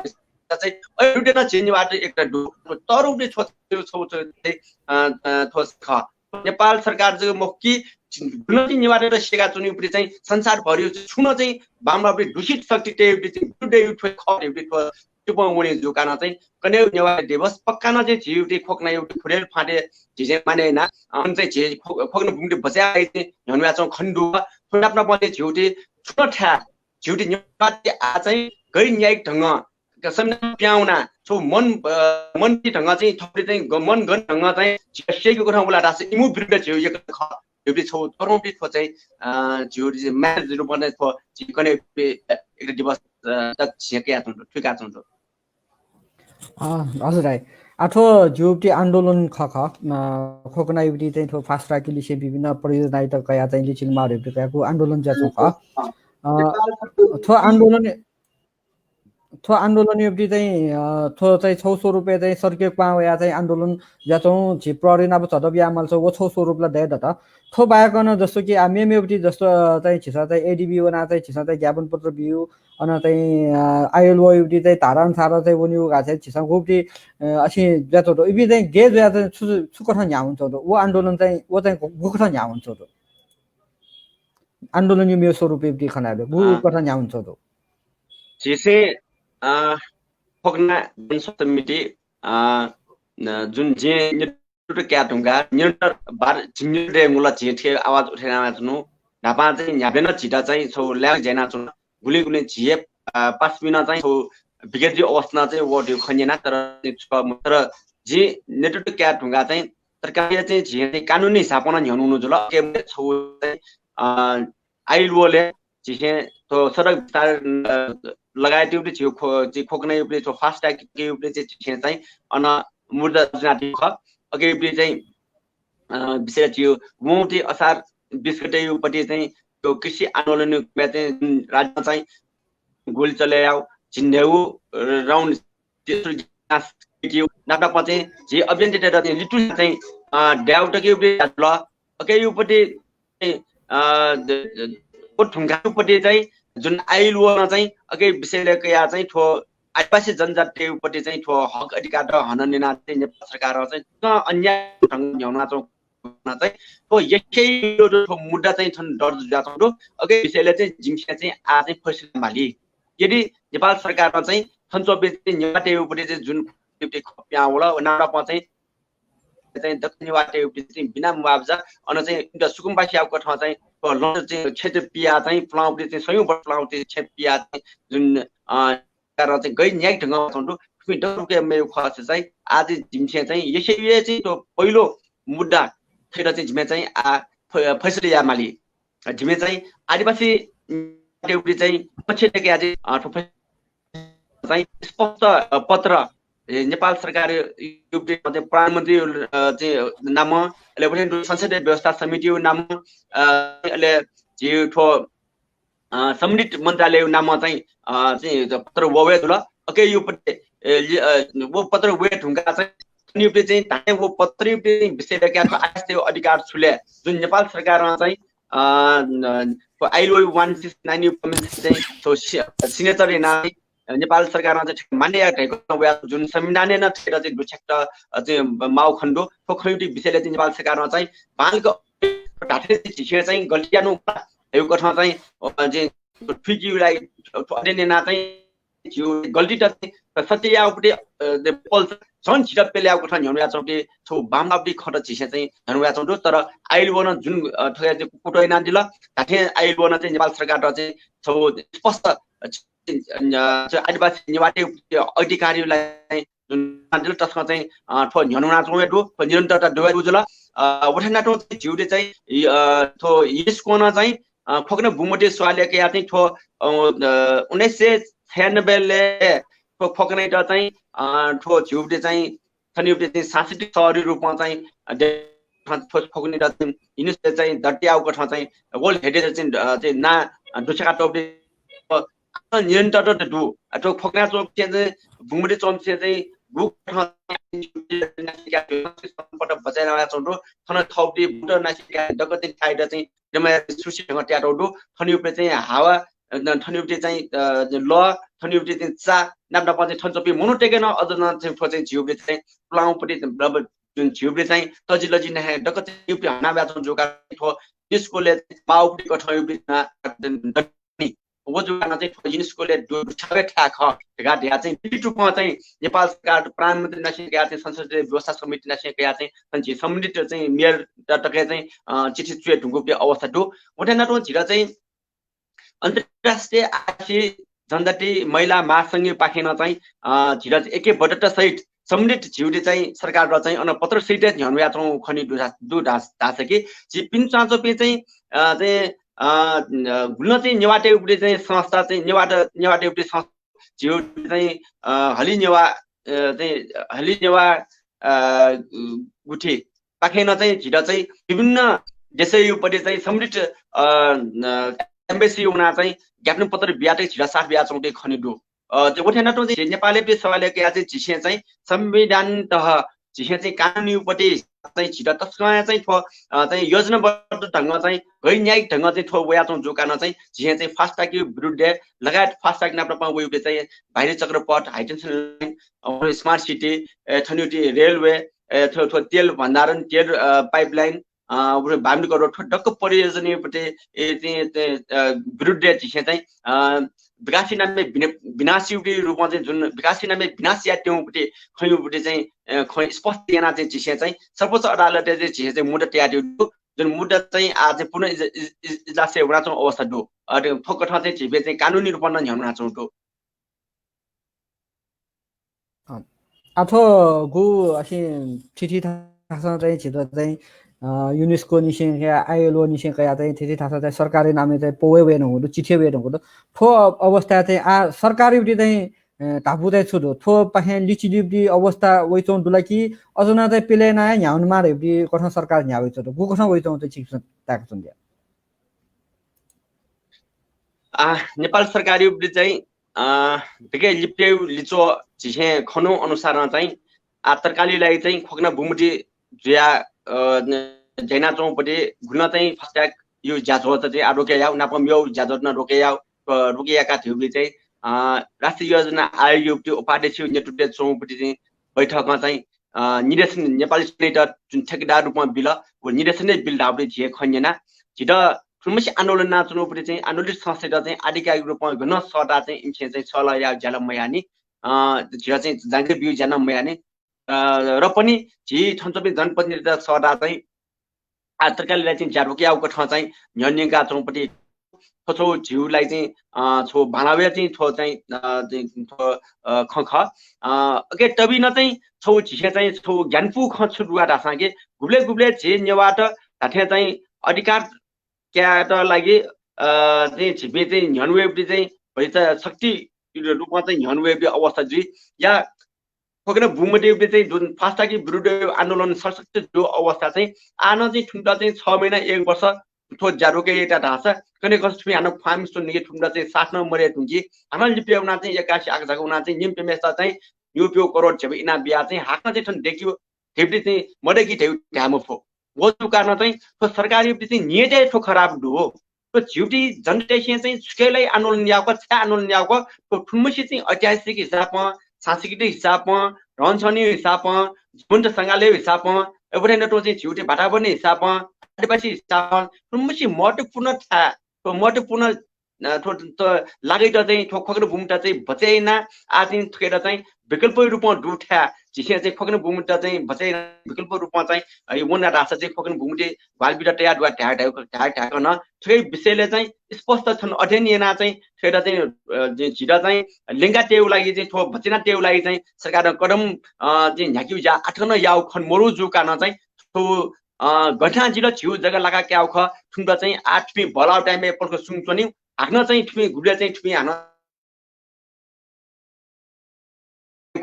चाहिँ अय् रुपति नं झी नेवाःतय् एकता दु। तःधंगु पति थ्व, थ्व, थ्व, थ्व, अ, अ, थ्व खः। नेपाल सरकार जक मखु कि गुलिं नेवाःतय्त स्यय्काच्वनीगु पति चाहिँ संसारभरयु छुं नं चाहिँ बांमलाःगु पति दुषित शक्ति तय्गु पति चाहिँ विरुद्धयु थ्व खः धइगु पति थ्व तुपं वने जूगु कारणं चाहिँ कन्हय् नेवाः दिवस पक्का नं चाहिँ झीगु पति ख्वखनायु पति खुरोल फाँदय् झीसं माने याना, अन चाहिँ झी ख्व-, ख्वखना बुँगमति बचय् यायेगु चाहिँ न्ह्यःने वयाच्वंगु खने दु। थ्व नाप नापं चाहिँ झीगु पति छुं नं थाय्, झीगु पति नेवाःतय् आः चाहिँ गैर न्यायिक ढंगं संविधान पिहां वनाः छगू मन, अ, मन ति ढंगं चाहिँ थःपिं चाहिँ ग-, मन गन ढंगं चाहिँ झीत स्यय्केगु कथं वल धाःसा इमिगु विरुद्ध झीगु एकता खः धइगु पति छगू तःधंगु पति थ्व चाहिँ, अ, झीगु पति चाहिँ message रूपं थ्व झी कन्हय् पति एकता दिवस, अ, तक झीसं कयाच्वंगु दु, थुइकाच्वंगु दु। अ, हजुर दाइ। आः थ्व झीगु पति आन्दोलन खः खः, अ, ख्वखनायु पति चाहिँ थ्व fast track लिसें विभिन्न परियोजनायात कयाः चाहिँ लिचिनेमाः धइगु पति कयागु आन्दोलन जुयाच्वंगु खः। अ, थ्व आन्दोलन थ्व आन्दोलनया पति चाहिँ, अ, थ्व चाहिँ छगू स्वरूपय् चाहिँ सडकय् क्वहां वयाः चाहिँ आन्दोलन जुयाच्वंगु, झी प्रहरी नाप झ्वलय् बियाः माल छगू, व छगू स्वरूप ला दये दत। थ्व बाहेक नं जस्तो कि, आ, मेमेगु पति जस्तो, अ, चाहिँ झीसं चाहिँ एडिबी वनाः चाहिँ झीसं चाहिँ ज्ञापन पत्र बियु, अन चाहिँ, अ, आइएलओया पति चाहिँ धारा अनुसार चाहिँ वनेगु का चाहिँ झीसं गु पति, अ, अथे जुयाच्वंगु दु। इपिं चाहिँ गय् जुयाः चाहिँ छु, छु कथं न्ह्याः वनाच्वंगु दु? व आन्दोलन चाहिँ, व चाहिँ गु, गुकथं न्ह्याः वनाच्वंगु दु? आन्दोलनया मेगु स्वरूपया पति खनाबलय् गु, अँ। कथं न्ह्याः वनाच्वंगु दु? झीसं, अ, ख्वखना जनस्वास्थ्य समिति, अ, न-, जुन जिं नेतृत्व कयाः धुंकाः निरन्तर बार झिंनिदँय् मुला झी थें आवाज उठे यानाच्वनु। न्हापां चाहिँ न्ह्याबलें नं झीत चाहिँ छगू ल्याय् ज्या यानाच्वनु। गुलिं गुलिं झी हे, अ, पासापिं नं चाहिँ छगू बिग्रेगु अवस्थां चाहिँ वःगु खँ न्यना, तर, तर जिं नेतृत्व कयाः धुंकाः चाहिँ सरकारया चाहिँ झी चाहिँ कानुनी हिसाबं नं न्ह्यःने वनागु जुल। अके छगू चाहिँ, अ, आइएलओलय् झीसं थ्व सडक विस्तार, अ, लगायतया पति झी ख्व-, झी ख्वखनायु पति थ्व fast track-यु पति झीसं चाहिँ अन मुद्दा जुयादीगु खः। अके पति चाहिँ, अ, विशेष झी वंगु पति असार बिस गतेयु पति चाहिँ थ्व कृषि आन्दोलनयु क्रमय् चाहिँ राज्यं चाहिँ गोली चले याःगु झिंन्हय्गू round नाप नापं चाहिँ झी अभियन्तातय्त चाहिँ लितुं चाहिँ, अ, द्याउ तकयु पति जुल। अकेयु पति, अ, द-, द-, व धुंकायु पति चाहिँ जुन आइएलओ नं चाहिँ अके विषयलय् कयाः चाहिँ थ्व आदिवासी जनजातियु पति चाहिँ थ्व हक अधिकारत हनं न्यनाः चाहिँ नेपाल सरकारं चाहिँ जुन अन्याय ढंगं न्ह्यानाच्वंगु चाहिँ थ्व यक्व थ्व मुद्दा चाहिँ थन दर्ज जुयाच्वंगु दु। अके विषयलय् चाहिँ जिमिसं चाहिँ आः चाहिँ फैसला माली। यदि नेपाल सरकारं चाहिँ थन च्वंपिं चाहिँ नेवाःतय्‌गु चाहिँ जुन खँ पिहां वल, व नापं चाहिँ चाहिँ दक्व नेवाःतय्‌गु चाहिँ बिना मुआब्जा अन चाहिँ इमित सुकुम्बासीयागु कथं चाहिँ थ्व लँडु चाहिँ क्षति पिया चाहिँ पुलांगु चाहिँ सयौँ वर्ष पुलांगु चाहिँ क्षति पिया चाहिँ जुन, अ, कारण चाहिँ गैर न्यायिक ढंगं वयाच्वंगु दु। थुपिं दक्व रुके मयु खःसा चाहिँ आज जिमिसं चाहिँ यसे यु चाहिँ थ्व पहिलो मुद्दा थेर चाहिँ जिमे चाहिँ आ फै-, फैसला याये माली। जिमे चाहिँ आदिवासी नेवाःतय्‌गु चाहिँ पक्ष तक या चाहिँ, अ, थ्व फै-, चाहिँ स्पष्ट, अ, पत्र, ए, नेपाल सरकार यु-, चाहिँ प्रधानमन्त्री, अ, चाहिँ नाम, अले वने संसदीय व्यवस्था समिति नाम, अ, अले झी थ्व, अ, सम्बन्धित मन्त्रालय नाम चाहिँ, अ, चाहिँ पत्र ववे जुल। अके यु पत्र, ए, लि-, अ, वो पत्र वे ढुंगा चाहिँ नियुक्ति चाहिँ धाने वो पत्र विषय क्या आस्ते अधिकार छुले जुन नेपाल सरकार चाहिँ, अ, न-, ILO one six nine चाहिँ थ्व सि-, signature याना नेपाल सरकारं चाहिँ मान्य याये धैगु वया जुन संविधानय् नं थेर चाहिँ दुछ्याक्क, अ, चाहिँ माउ खनेदु। थ्व खँयुति विषयले चाहिँ नेपाल सरकारं चाहिँ बांलाक धात्थें चाहिँ झीसं चाहिँ गल्ती यानु धैगु कथं चाहिँ, अ, चाहिँ थुइकिउलाइ अध्ययन याना चाहिँ झीउ गल्तीत चाहिँ सत्य याउपट्टि, अ, दे पल झन झीत पेले याउ कथं न्ह्यःने याच्वंके छौ बामलाउपट्टि खँत झीसं चाहिँ न्ह्यःने याच्वं दु। तर ILO नं जुन, अ, थ्व चाहिँ कुतः यानादिल धात्थें ILO नं चाहिँ नेपाल सरकारत चाहिँ छौ स्पष्ट, अ, चाहिँ, अ, चाहिँ आदिवासी नेवाःतय् अधिकारलाई जुन दिल तसकं चाहिँ, अ, थ्व न्ह्यःने वनाच्वंगु दु, थ्व निरन्तरता दुगु जुल। अ, वथेनातुं चाहिँ झीउति चाहिँ, इ-, अ, थ्व UNESCO नं चाहिँ, अ, खोकना बुमति स्वालय् कया चाहिँ थ्व, अ, अ, उन्नाइस सय छयानब्बे ले थ्व खोकनाइत चाहिँ, अ, थ्व झीउति चाहिँ थनिउति चाहिँ सांस्कृतिक सहरी रूपं चाहिँ, अ, दे-, थ्व खोकनाइत चाहिँ UNESCO चाहिँ दर्ता याउ कथं चाहिँ World Heritage चाहिँ, अ, चाहिँ ना, अ, दुछ्याका तौपति निरन्तरता दु। अ, थ्व खोकना च्वंपिं चाहिँ बुमति च्वंपिं चाहिँ गु कथं सम्पदा बचाय् याना च्वं दु। थन थौपति बुट नासिका दक्व चाहिँ थाइद चाहिँ जम्मा सुशी ढंग त्यातौ दु। थनिउपति चाहिँ हावा, अ, थनिउपति चाहिँ, अ, ल, थनिउपति चाहिँ चा, नाप नाप चाहिँ थन च्वंपिं मनूतय्‌के नं अझ नं चाहिँ थ्व चाहिँ झीउपति चाहिँ पुलांउपति जुन झीउपति चाहिँ तजिलजि नं हे दक्व चाहिँ युपति हना ब्याचन जुका थ्व UNESCO ले माउपति कथं युपति व जुगानं चाहिँ थ्व UNESCO ले दु छाबे थाय् खः धकाः धया चाहिँ लिखित रूपमा चाहिँ नेपाल सरकार प्रधानमन्त्री नासिं कया चाहिँ संसदीय व्यवस्था समिति नासिं कया चाहिँ झी सम्बन्धित चाहिँ मेयर तक चाहिँ, अ, चिठी च्वये धुंकूपति अवस्था दु। वथेनातुं झीत चाहिँ अन्तर्राष्ट्रिय आदिवासी जनजाति महिला महासंघपाखें नं चाहिँ, अ, झीत चाहिँ ऐक्यबद्धता सहित सम्बन्धित झीउति चाहिँ सरकारत चाहिँ अन पत्र सहित न्ह्यःने वयाच्वं खनी दु धा-, दु धा-, धाःसा कि झी पिने च्वंपिं चाहिँ, अ, चाहिँ, अ, गुलिं चाहिँ नेवाःतय्‌गु चाहिँ संस्था चाहिँ नेवाःत, नेवाःतय्‌गु संस्था झीउति चाहिँ, अ, हलिं नेवाः, अ, चाहिँ हलिं नेवाः, अ, गुथि पाखें नं चाहिँ झीत चाहिँ विभिन्न देशय्‌युपति चाहिँ सम्बन्धित, अ, न-, embassy वना चाहिँ ज्ञापन पत्र बिया चाहिँ झीत साथ बियाच्वंपिं खनी दु। अ, चाहिँ वथेनातुं चाहिँ नेपालय्‌पिं सवालय् कया चाहिँ झीसं चाहिँ संविधान तह झीसं चाहिँ कानुनीपति चाहिँ झीत तसकं चाहिँ थ्व, अ, चाहिँ योजनाबद्ध ढंगं चाहिँ गैर न्यायिक ढंगं चाहिँ थ्व वयाच्वं जुकानं चाहिँ झीसं चाहिँ fast track विरुद्ध लगायत fast track नाप नाप वयुपति चाहिँ बाहिरी चक्रपथ, high tension line, अ, smart city, ए, थनिउति railway, ए, थ्व, थ्व तेल भण्डारण, तेल, अ, pipeline, अ, उबे बामनी करो थ्व दक्व परियोजनापति, ए, ते, ते, अ, विरुद्ध झीसं चाहिँ, अ, विकासया नामय् विन-, विनाशयुपति रूपं चाहिँ जुन विकासया नामय् विनाश यायेत्यंगुपति खँयुपति चाहिँ, अ, खँ स्पष्ट याना चाहिँ झीसं चाहिँ सर्वोच्च अदालतय् चाहिँ झीसं चाहिँ मुद्दा तयातयागु दु। जुन मुद्दा चाहिँ आज चाहिँ पुनः इज-, इज-, इज-, इजलासय् वनाच्वंगु अवस्था दु। अ, थ्व कथं चाहिँ झीपिं चाहिँ कानुनी रूपं नं न्ह्यःने वनाच्वंगु दु। अँ। आ, थ्व गु असिं थीथी थासं चाहिँ झीत चाहिँ, अ, UNESCO निसें कया, ILO निसें कया चाहिँ थीथी थासं चाहिँ सरकारी नामय् चाहिँ पौ वये धुंकूगु दु, चिठी वये धुंकूगु दु। थ्व अवस्था चाहिँ आ सरकारयुपति चाहिँ, अ, धापू चाहिँ छु दु? थ्वपाखें लिचिलिपति अवस्था वइच्वं दु ला कि अझ नं चाहिँ पेले याना हे न्ह्याःने माः धइपति कथं सरकार न्ह्याः वइच्वं दु? गु कथं वइच्वं चाहिँ छिकपिसं ताय्‌का च्वनादिया? आ, नेपाल सरकारयुपति चाहिँ, अ, दकले लिपा लिच्वः झीसं खनु अनुसारं चाहिँ, आ, तत्कालय् लागि चाहिँ खोकना बुमति जुया, अ, ज्या यानाच्वंपति गुलिं चाहिँ fast track यु ज्याझ्वःत चाहिँ आ रोके याउ, नाप मेउ ज्याझ्वःत नं रोके याउ, अ, रोके याका धइपति चाहिँ, अ, राष्ट्रिय योजना आयोगयुपति उपाध्यक्षयु नेतृत्वय् च्वंपति चाहिँ बैठकं चाहिँ, अ, निर्देशन नेपाली सेनायात जुन ठेकेदार रूपमा बिल, व निर्देशनय् बिल धाःपति झीसं खँ न्यना। झीत थुलिमछि आन्दोलन यानाच्वंपति चाहिँ आन्दोलित संस्थायात चाहिँ आधिकारिक रूपमा गनं सःता चाहिँ इमिसं चाहिँ सल्लाह या ज्याला मयानि। अ, झीसं चाहिँ जानकारी बिउ ज्या नं मयानि। अ, र पनि झी थन च्वंपिं जनप्रतिनिधित सःता चाहिँ आ, तरकारीलाई चाहिँ ज्यारोकया उकथं चाहिँ न्ह्यःने च्वंपति थ्व छौ झीउलाई चाहिँ, अ, छौ बांलावे चाहिँ थ्व चाहिँ, अ, चाहिँ थ्व, अ, खँ खः। अ, अके तबिन चाहिँ छौ झिसे चाहिँ छौ ज्ञानपु खँ छु दुआ धासां के गुबले गुबले झे नेवात धाथे चाहिँ अधिकार क्यात लागि, अ, चाहिँ झिपे चाहिँ न्ह्यःने वयेपति चाहिँ भैचा शक्ति रूपमा चाहिँ न्ह्यःने वयेपति अवस्था जुइ या खोकने बुमते चाहिँ जुन फास्टाकी विरुद्ध आन्दोलन सशक्त जो अवस्था चाहिँ आन चाहिँ थुन्त चाहिँ छ महिना एक वर्ष थ्व ज्यारोके येता धासा कने कस थुइ हान फार्म स्टोन निके थुन्त चाहिँ साथ न मरे थुंकी हान लिपे उना चाहिँ एकासी आक जग उना चाहिँ निम पेमेस्ता चाहिँ यो प्यो करोड झेब इना बिया चाहिँ हाकन चाहिँ थन देखियो धेबी चाहिँ मदे कि धेउ ध्याम फो। वो जु कारण चाहिँ थ्व सरकारी चाहिँ नियत थ्व खराब दु हो। थ्व झिउटी जनतासे चाहिँ छुकेलाई आन्दोलन यावक, छ्या आन्दोलन यावक, थ्व थुनमसी चाहिँ ऐतिहासिक हिसाबं, सांस्कृतिक हिसाबं, रहनसहनी हिसाबं, जीवन्त संग्रहालय हिसाबं, एबुरे नटो चाहिँ झिउटी वातावरण हिसाबं, आदिवासी हिसाबं, थुनमसी महत्वपूर्ण था-, थ्व महत्वपूर्ण, अ, थ्व, थ्व लागैत चाहिँ थ्व खोकने बुमत चाहिँ बचय् याना, आ चाहिँ थुकेत चाहिँ विकल्प रूपं दु था, झिसे चाहिँ खोकने बुमत चाहिँ बचय् याना विकल्प रूपं चाहिँ, अ, यो वना रासा चाहिँ खोकने बुमते ग्वाल बिदा तया दुआ ध्याक ध्याक ध्याक ध्याक न थ्व विषयले चाहिँ स्पष्ट छन अध्ययन याना चाहिँ थ्वयेत चाहिँ, अ, चाहिँ झित चाहिँ लिंगा तेउ लागि चाहिँ थ्व बचय् याना तेउ लागि चाहिँ सरकारं कदम, अ, चाहिँ न्ह्याकिउ ज्या आथन याउ खन मरु जु कारण चाहिँ थ्व, अ, गथां जिल झिउ जग लागा क्याउ ख थुन्त चाहिँ आ थुमि बलाउ time ए पलख सुङ च्वनि हाकन चाहिँ थुमि गुबले चाहिँ थुमि हान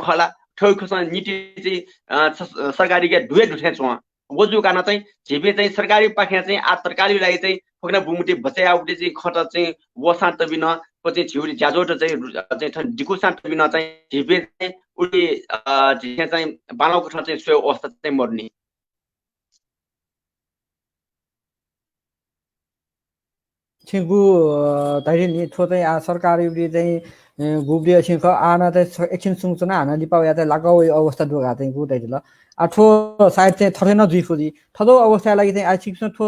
खला थ्व खसं नीति चाहिँ, अ, स-, सरकारी के दुए दुथे च्वं। वो जु कारण चाहिँ झिपे चाहिँ सरकारी पाखे चाहिँ आ तरकारी लागि चाहिँ खोकने बुमते बचय् याउते चाहिँ खत चाहिँ वसां तबिन व चाहिँ झिउरी ज्याजोत चाहिँ रु-, चाहिँ थन दिकुसां तबिन चाहिँ झिपे चाहिँ उली, अ, झिसे चाहिँ बांलाउ कथं चाहिँ स्वये अवस्था चाहिँ मरुनि। छिं गु, अ, धैर्य नि, थ्व चाहिँ आ सरकार युबरी चाहिँ, अ, गुबरी असिं ख, आना चाहिँ छ-, एकछिन सुङ च्वना हाना लिपा वया चाहिँ लागा वइ अवस्था दुगा चाहिँ गु धैर्य ल। आ थ्व सायद चाहिँ थथे न जुइ फुजी। थदौ अवस्था लागि चाहिँ आ छिकपिसं थ्व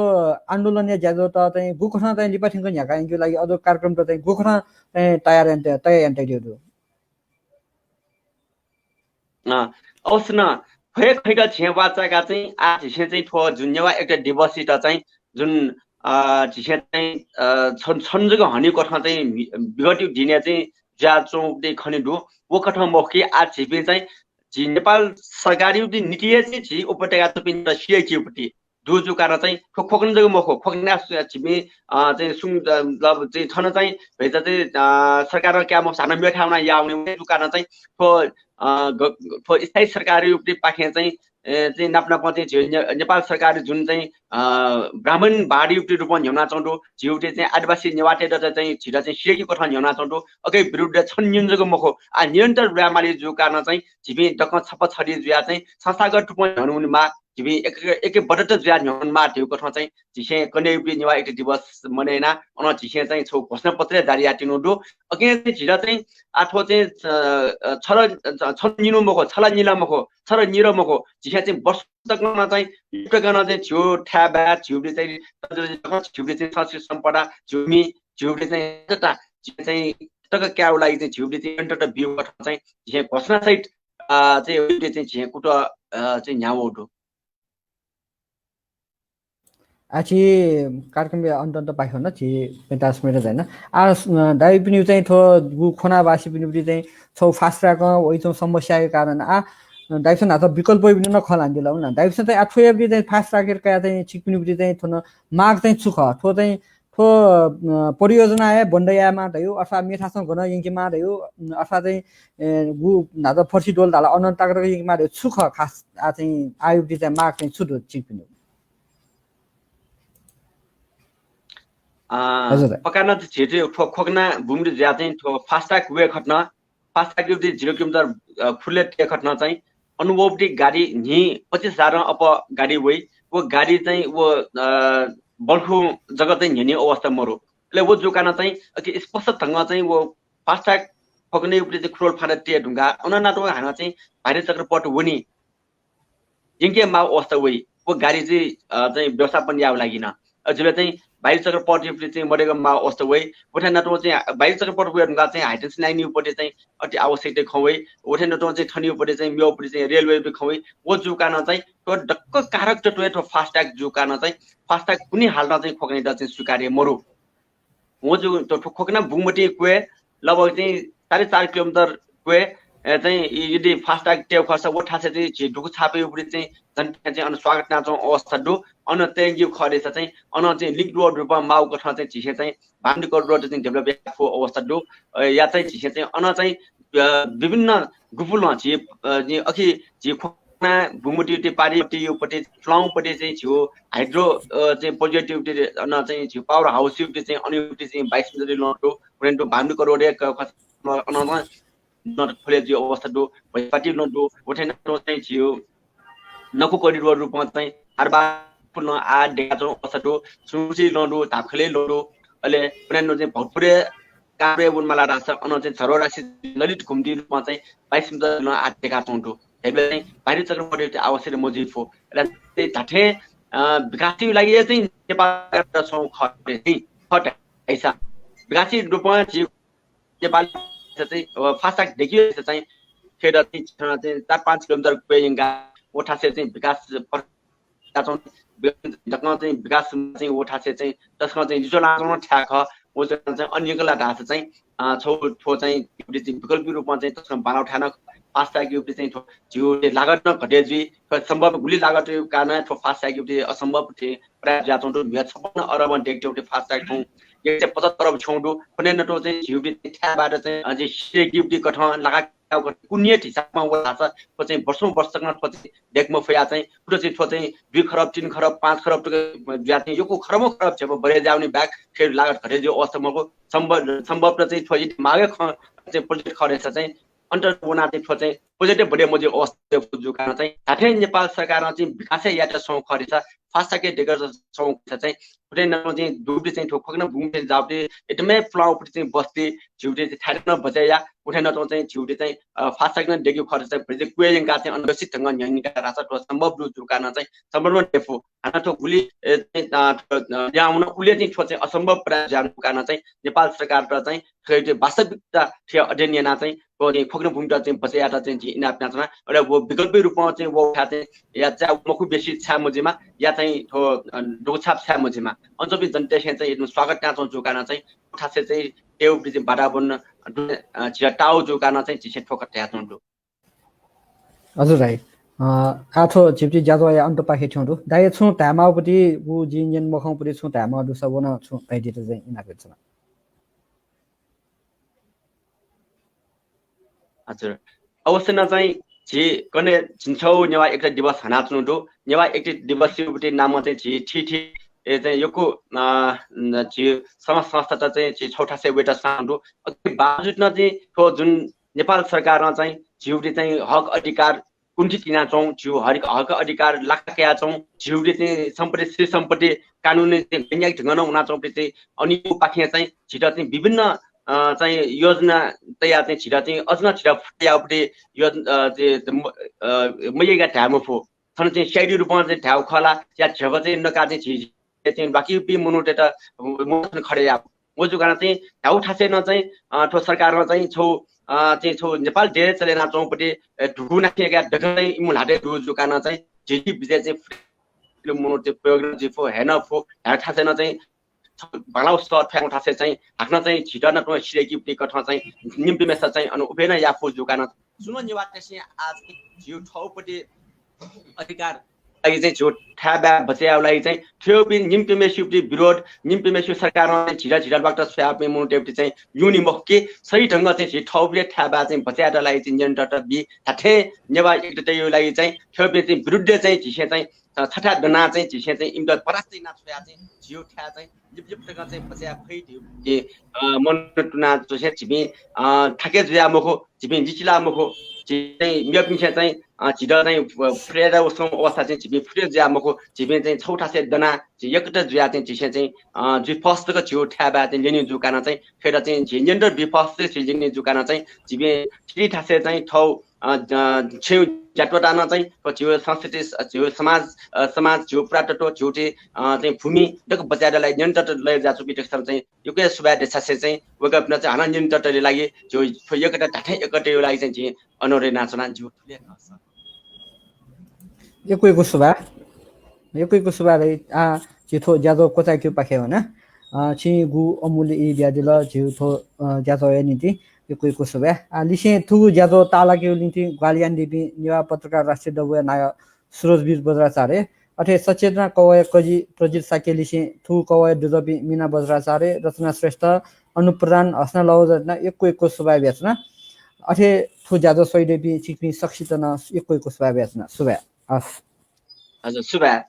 आन्दोलन या ज्याजो त चाहिँ गु कथं चाहिँ लिपा थिंक न्ह्याका यंके लागि अदौ कार्यक्रम त चाहिँ गु कथं चाहिँ तयार यान्त, तयार यान्त दु। अ, अवश्य न, फय् खैक झें वाचाका चाहिँ आ झिसें चाहिँ थ्व जुन नेवा एकता दिवसइत चाहिँ जुन, अ, झिसें चाहिँ, अ, छन, छन जक हनी कथं चाहिँ मि-, विगत दिने चाहिँ ज्या चौंदे खने दु। वो कथं मखु कि आ झिपिं चाहिँ झी नेपाल सरकारी नीति चाहिँ झी उपत्यका तुपिं सिया किउपति दु जु कारण चाहिँ खो-, खोकन जक मखु, खोकना सु-, झिपिं, अ, चाहिँ सुङ, अ, लब चाहिँ थन चाहिँ भैचा चाहिँ, अ, सरकारं क्या मखु, हानं मेथाय् वना यावने जु कारण चाहिँ थ्व, अ, ग-, थ्व स्थायी सरकारी उपति पाखें चाहिँ, ए, चाहिँ नाप नाप चाहिँ झ्यू ने-, नेपाल सरकार जुन चाहिँ, अ, ब्राह्मणवादी उपति रूपं न्ह्यवना चौंदु, झिउते चाहिँ आदिवासी नेवाते दत चाहिँ झिर चाहिँ सिया कि कथं न्ह्यवना चौंदु, अके विरुद्ध छन निन जक मखु, आ निरन्तर ब्राह्मणी जु कारण चाहिँ झिपिं दक्कं छप छरी जुया चाहिँ संस्थागत रूपं न्ह्यवने मा झिपिं एक, एक, एकबद्धता जुया न्ह्यवने मा धयु कथं चाहिँ झिसें कन्यायुवती नेवा एकता दिवस मनयना, अन झिसें चाहिँ छौ घोषणा पत्र जारी यातिनु दु। अके चाहिँ झिर चाहिँ आ थ्व चाहिँ, अ, अ, छल, अ, छल निनु मखु, छल निल मखु, छल निर मखु, झिसें चाहिँ वर्ष तक नं चाहिँ, तक नं चाहिँ झिउ थाय् बाय्, झिउबी चाहिँ, झिउबी चाहिँ संस्कृति सम्पदा, झिउमी, झिउबी चाहिँ तता, झिउ चाहिँ तक क्याउ लागि चाहिँ झिउबी चाहिँ अन्तत बिउ कथं चाहिँ झिसें घोषणा सहित, अ, चाहिँ उबी चाहिँ झिसें कुत, अ, चाहिँ न्ह्याउ दु। आछि कार्यक्रम अन्त अन्त पाइखन छि पैंतालिस मिनेट जाइन। आ, स-, दाइपिनि चाहिँ थ्व गु खोनावासीपिनि चाहिँ छौ fast track वइचौं समस्याया कारण आ, दाइपिसं नात विकल्प वइपिनि न खँ ल्हान्दिल हुन। दाइपिसं चाहिँ आ थ्व एबरी चाहिँ fast track कया चाहिँ छिकपिनि चाहिँ थ्व न माग चाहिँ छु खः? थ्व चाहिँ थ्व, अ, परियोजना हे बन्द यायेमा धयु, अथवा मेथासं गन यंकेमा धयु, अथवा चाहिँ, ए, गु नात फर्सी डोल धाल अनन्त तक यंकेमा धयु छु खः खास आ चाहिँ आयुवती चाहिँ माग चाहिँ छु दु छिकपिनि? अ, हजुर। पकाना चाहिँ झिउ चाहिँ थ्व खोकना बुमरी जुया चाहिँ थ्व fast track वे खतन, fast track युवती zero kilometer, अ, खुले ते खतन चाहिँ अनुभवती गाडी न्हि पच्चिस हजार अप गाडी वइ, व गाडी चाहिँ व, अ, बल्खु जगत चाहिँ न्ह्यनी अवस्था मरु। अले व जुकान चाहिँ अके स्पष्ट ढंग चाहिँ व fast track खोकने उपरि चाहिँ खुरोल फाँदा ते ढुङ्गा, अननातो हान चाहिँ भारी चक्रपथ वनी। यंके माउ अवस्था वइ, व गाडी चाहिँ, अ, चाहिँ व्यवस्थापन याउ लागि न। अ, जुल चाहिँ बाहिर चक्रपथयुपट्टि चाहिँ मदय्क माःगु अवस्था वइ। उथाय् नतुं चाहिँ बाहिर चक्रपथ वये धुंकाः चाहिँ high tension line-युपट्टि चाहिँ अति आवश्यक खँ वइ। उथाय् नतुं चाहिँ थनयुपट्टि चाहिँ मेगुपट्टि चाहिँ railway-युपट्टि खँ वइ। व जूकानं चाहिँ थ्व दक्व कारक तत्वय् थ्व fast track जूकानं चाहिँ fast track कुन्हु हालतं चाहिँ खोकनायात चाहिँ स्वीकार्य मरु। व जु-, थ्व, थ्व खोकना बुंगमति क्वय् लगभग चाहिँ साढे चार किलोमिटर क्वय्, ए, चाहिँ इ-, यदि fast track तये खःसा व थासय् चाहिँ झी दुगु छापयुपट्टि चाहिँ जनतां चाहिँ अन स्वागत यानाच्वंगु अवस्था दु। अन तयेगु खः धाःसा चाहिँ अन चाहिँ link road रूपं माःगु कथं चाहिँ झीसं चाहिँ boundary road चाहिँ develop याये फु अवस्था दु। अ, या चाहिँ झीसं चाहिँ अन चाहिँ, अ, विभिन्न गुपुलं झी, अ, झी अखि झी खोकना बुंगमतियुपट्टि, पारीमतियुपट्टि, फ्लाउँपट्टि चाहिँ झीगु hydro, अ, चाहिँ project-युपट्टि अन चाहिँ झीगु power house-युपट्टि चाहिँ अनयुपट्टि चाहिँ बाइस मिटर लँ दु, उथें तुं boundary road-य् क-, क-, अन, अन, अन खोले जुइगु अवस्था दु, भैपाटी लँ दु, उथें तुं चाहिँ झीगु नखु corridor रूपं चाहिँ आर बार फुल्लं आः दय्काच्वंगु अवस्था दु, सुंसी लँ दु, धापखले लँ दु, अले उथें तुं चाहिँ भक्तपुरय् काभ्रे वनेमाला धाःसा अन चाहिँ झरो राशि ललित घुम्ती रूपं चाहिँ बाइस मिटर लँ आः दय्काच्वंगु दु। धाइबलय् चाहिँ बाहिर चक्रपथयुपट्टि आवश्यक मजुइ फु। अले चाहिँ धात्थें, अ, विकासयुगु लागि चाहिँ नेपाल सरकारयात स्वंगु खः चाहिँ खः धाःसा विकासयुगु रूपं झी नेपाल चाहिँ, अ, fast track दय्केगु चाहिँ खेर चाहिँ, अ, चाहिँ चार पाँच किलोमिटर क्वय् यंकाः व थासय् चाहिँ विकास याच्वं, दक्वं चाहिँ विकास चाहिँ व थासय् चाहिँ तसकं चाहिँ लिच्वः लानाच्वंगु थाय् खः। व चाहिँ अन यंकल धाःसा चाहिँ, अ, छगू थ्व चाहिँ विकल्पी रूपं चाहिँ तसकं बांलाःगु थाय् नं fast track-युपट्टि चाहिँ थ्व झीगु लागत नं घटे जुइ। थ्व सम्भव गुलि लागतया कारणं थ्व fast track-युपट्टि असम्भव थें प्रायः जुयाच्वंगु दु। म्हिगः छप्पन्न अरबं दय्केत्यंगु fast track थौं एक सय पचहत्तर अरब छ्यं दु। थन नं तुं चाहिँ झीगु चाहिँ थाय्‌बाट चाहिँ, अ, चाहिँ सिरेकीगु कथं लागा कुन्हु हिसाबं वल धाःसा थ्व चाहिँ वर्षौं वर्ष तक नं थ्व चाहिँ दय्के मफयाः चाहिँ थ्व चाहिँ, थ्व चाहिँ दुई खरब, तीन खरब, पाँच खरब तक जुयाः चाहिँ यक्व खरबौं खरब झेप बढे जुयावनी बाहेक थ्व लागत घटे जुइगु अवस्था मखु। सम्भव, सम्भवतः चाहिँ थ्व यदि माःगु खँ चाहिँ project खः धाःसा चाहिँ अन्त वनाः चाहिँ थ्व चाहिँ project बढे मजुइगु अवस्था जूगु कारणं चाहिँ धात्थें नेपाल सरकारं चाहिँ विकास यायेत स्वंगु खः धाःसा fast track दय्केत स्वंगु खः धाःसा चाहिँ उथें नं चाहिँ दुगुपट्टि चाहिँ थ्व खोकना बुंगमति जाःपट्टि एकदमै फ्लाउँपट्टि चाहिँ बस्ती झीगु चाहिँ थाय् नं बचय् या, उथें नं चाहिँ झीगु चाहिँ, अ, fast track नं दय्केगु खः धाःसा चाहिँ project क्वय् यंकाः चाहिँ अन व्यवस्थित ढंगं न्ह्यःने का धाःसा थ्व सम्भव दु जूकानं चाहिँ सम्भव नं दय्‌फु। हानं थ्व गुलि, ए, चाहिँ, अ, थ्व, अ, यावं नं उलि चाहिँ थ्व चाहिँ असम्भव प्रायः जुयावनी जूकानं चाहिँ नेपाल सरकारयात चाहिँ थ्व चाहिँ वास्तविकता थ्व अध्ययन यानाः चाहिँ थ्व चाहिँ खोकना बुंगमतित चाहिँ बचय् यायेत चाहिँ जिं इनाप यानाच्वना। अले व विकल्पी रूपं चाहिँ व थाय् चाहिँ या चाहिँ मखु बेसी छाय् मजुइमा, या चाहिँ थ्व, अ, दुगु छाप छाय् मजुइमा। अन च्वंपिं जनताय्‌सं चाहिँ एकदम स्वागत यानाच्वंगु जूकानं चाहिँ व थासय् चाहिँ तयेगु चाहिँ वातावरण, अ, झीत ताःगु जूकानं चाहिँ झीसं थ्व खँ धयाच्वंगु दु। हजुर दाइ, अ, आः थ्व झीगु ज्याझ्वःया अन्तपाखे थ्यंगु दु। दाइ छुं धायेमाःगुपट्टि व जिं न्यने मखंगुपट्टि छुं धायेमाःगु दुसा व नं छुं धयादीत चाहिँ इनाप यानाच्वना। हजुर। अवश्य नं चाहिँ झी कन्हय् झिंछगू नेवाः एकता दिवस हनाच्वंगु दु। नेवाः एकता दिवसयापट्टि नामं चाहिँ झी थीथी, ए, चाहिँ यक्व, अ, झी समाज संस्थात चाहिँ झी छगू थासय् वयेत स्वंगु दु। अथे बावजुद नं चाहिँ थ्व जुन नेपाल सरकारं चाहिँ झीगु चाहिँ हक अधिकार कुण्ठित यानाच्वंगु, झीगु हक, हक अधिकार लाका कयाच्वंगु, झीगु चाहिँ सम्पत्ति, श्री सम्पत्ति कानुनी चाहिँ गैंयागु ढंगं नं वनाच्वंगु चाहिँ अन यक्वपाखें चाहिँ झीत चाहिँ विभिन्न, अ, चाहिँ योजना तयाः चाहिँ झीत चाहिँ अझ नं झीत फुटायाःगु चाहिँ योज-, अ, चाहिँ, अ, मयय्का धाये मफु। थन चाहिँ CID रूपं चाहिँ धायेगु खः ला, या झेप चाहिँ नकाः चाहिँ झी चाहिँ ल्वाकिपिं मनूतय्‌त मोर्चा खडे याः। व जूकानं चाहिँ धाउ थासय् नं चाहिँ, अ, थ्व सरकारं चाहिँ छगू, अ, चाहिँ छगू नेपाल देशय् चले यानाच्वंगुपट्टि, अ, धुकुनाखे का दकलय् इमु ल्हातय् दु जूकानं चाहिँ झीगु विजय चाहिँ फुटु मनूतय् प्रयोग जुइ फु, हये नं फु, धाउ थासय् नं चाहिँ बांलाउ सः थ्वयागु थासय् चाहिँ हाकनं चाहिँ झीत नं तुं सिधय्‌कीपट्टि कथं चाहिँ निम्पिमेसं चाहिँ अन उबेनं याये फु जूकानं सुं नं नेवाःतय्‌सं आः चाहिँ झीगु थःपट्टि अधिकार लागि चाहिँ झीगु थाय्‌बाय् बचय् यायेगु लागि चाहिँ थ्वयापिं निम्पिमेसिपट्टि विरोध, निम्पिमेसिगु सरकारं झीत झीत ल्वाकत स्वयापिं मनूतय्‌पट्टि चाहिँ न्यूनी मखु कि सही ढंगं चाहिँ झी थःपट्टि थाय्‌बाय् चाहिँ बचय् यायेत लागि चाहिँ निरन्तरता बी। धात्थें नेवाः एकतायागु लागि चाहिँ थ्वयापिं चाहिँ विरुद्धय् चाहिँ झीसं चाहिँ अ, छथाय् दनाः चाहिँ झीसं चाहिँ इमित परास्त याना छ्वयाः चाहिँ झीगु थाय् चाहिँ लिपलिप तकं चाहिँ बचय् याये फइ धइगु, अ, मनंतुना च्वंसे झीपिं, अ, थाके जुया मखु, झीपिं लिचिला मखु, झी चाहिँ मेपिन्सं चाहिँ अ, झीत चाहिँ, अ, फुटे दःगु अवस्था चाहिँ झीपिं फुटे जुया मखु, झीपिं चाहिँ छगू थासय् दना, झी एकता जुया चाहिँ झीसं चाहिँ, अ, जुइ फस तक झीगु थाय् बाय् चाहिँ ल्यने जूकानं चाहिँ खय्‌त चाहिँ झी नियन्त्रण बि फस तक झी ल्यने जूकानं चाहिँ झीपिं थ्व थासय् चाहिँ थौ, अ, अ, छेउ ज्यात्वतानं चाहिँ थ्व झीगु संस्कृति, अ, झीगु समाज, अ, समाज, झीगु पुरातत्व, झीगु चाहिँ, अ, चाहिँ भूमि दक्व बचाय् यायेत लागि नियन्त्रण लय् जुयाच्वंपिं दक्वसित चाहिँ यक्व सुभाय् देछासें चाहिँ वय्‌कःपिन्त चाहिँ हानं नियन्त्रणया लागि झीगु थ्व एकता धात्थें एकताया लागि चाहिँ झी अनुरोध यानाच्वना, झीगु थुलि हे खः सर। यक्व यक्व सुभाय्। यक्व यक्व सुभाय् दाइ। आ, झी थ्व ज्याझ्वः क्वचाय्‌केगु पाखे वना। अ, छिं गु अमूल्य ई बियादिल, झीगु थ्व, अ, ज्याझ्वःया निंतिं यक्व यक्व सुभाय्। आ, लिसें थुगु ज्याझ्वः ताःलाकेगु निंतिं ग्वाहालि यानादीपिं नेवाः पत्रकार राष्ट्रिय दबूया नायः सुरजवीर बज्राचार्य, अथे सचेतना कवःया कजि प्रजित शाक्य लिसें थुगु कवःया दुजःपिं मीना बज्राचार्य, रचना श्रेष्ठ, अनु प्रधान, हसना लवज यानाः यक्व यक्व सुभाय् बियाच्वना। अथे थ्व ज्याझ्वः स्वयादीपिं छिकपिं सकसित नं यक्व यक्व सुभाय् बियाच्वना। सुभाय्। हस्। हजुर, सुभाय्।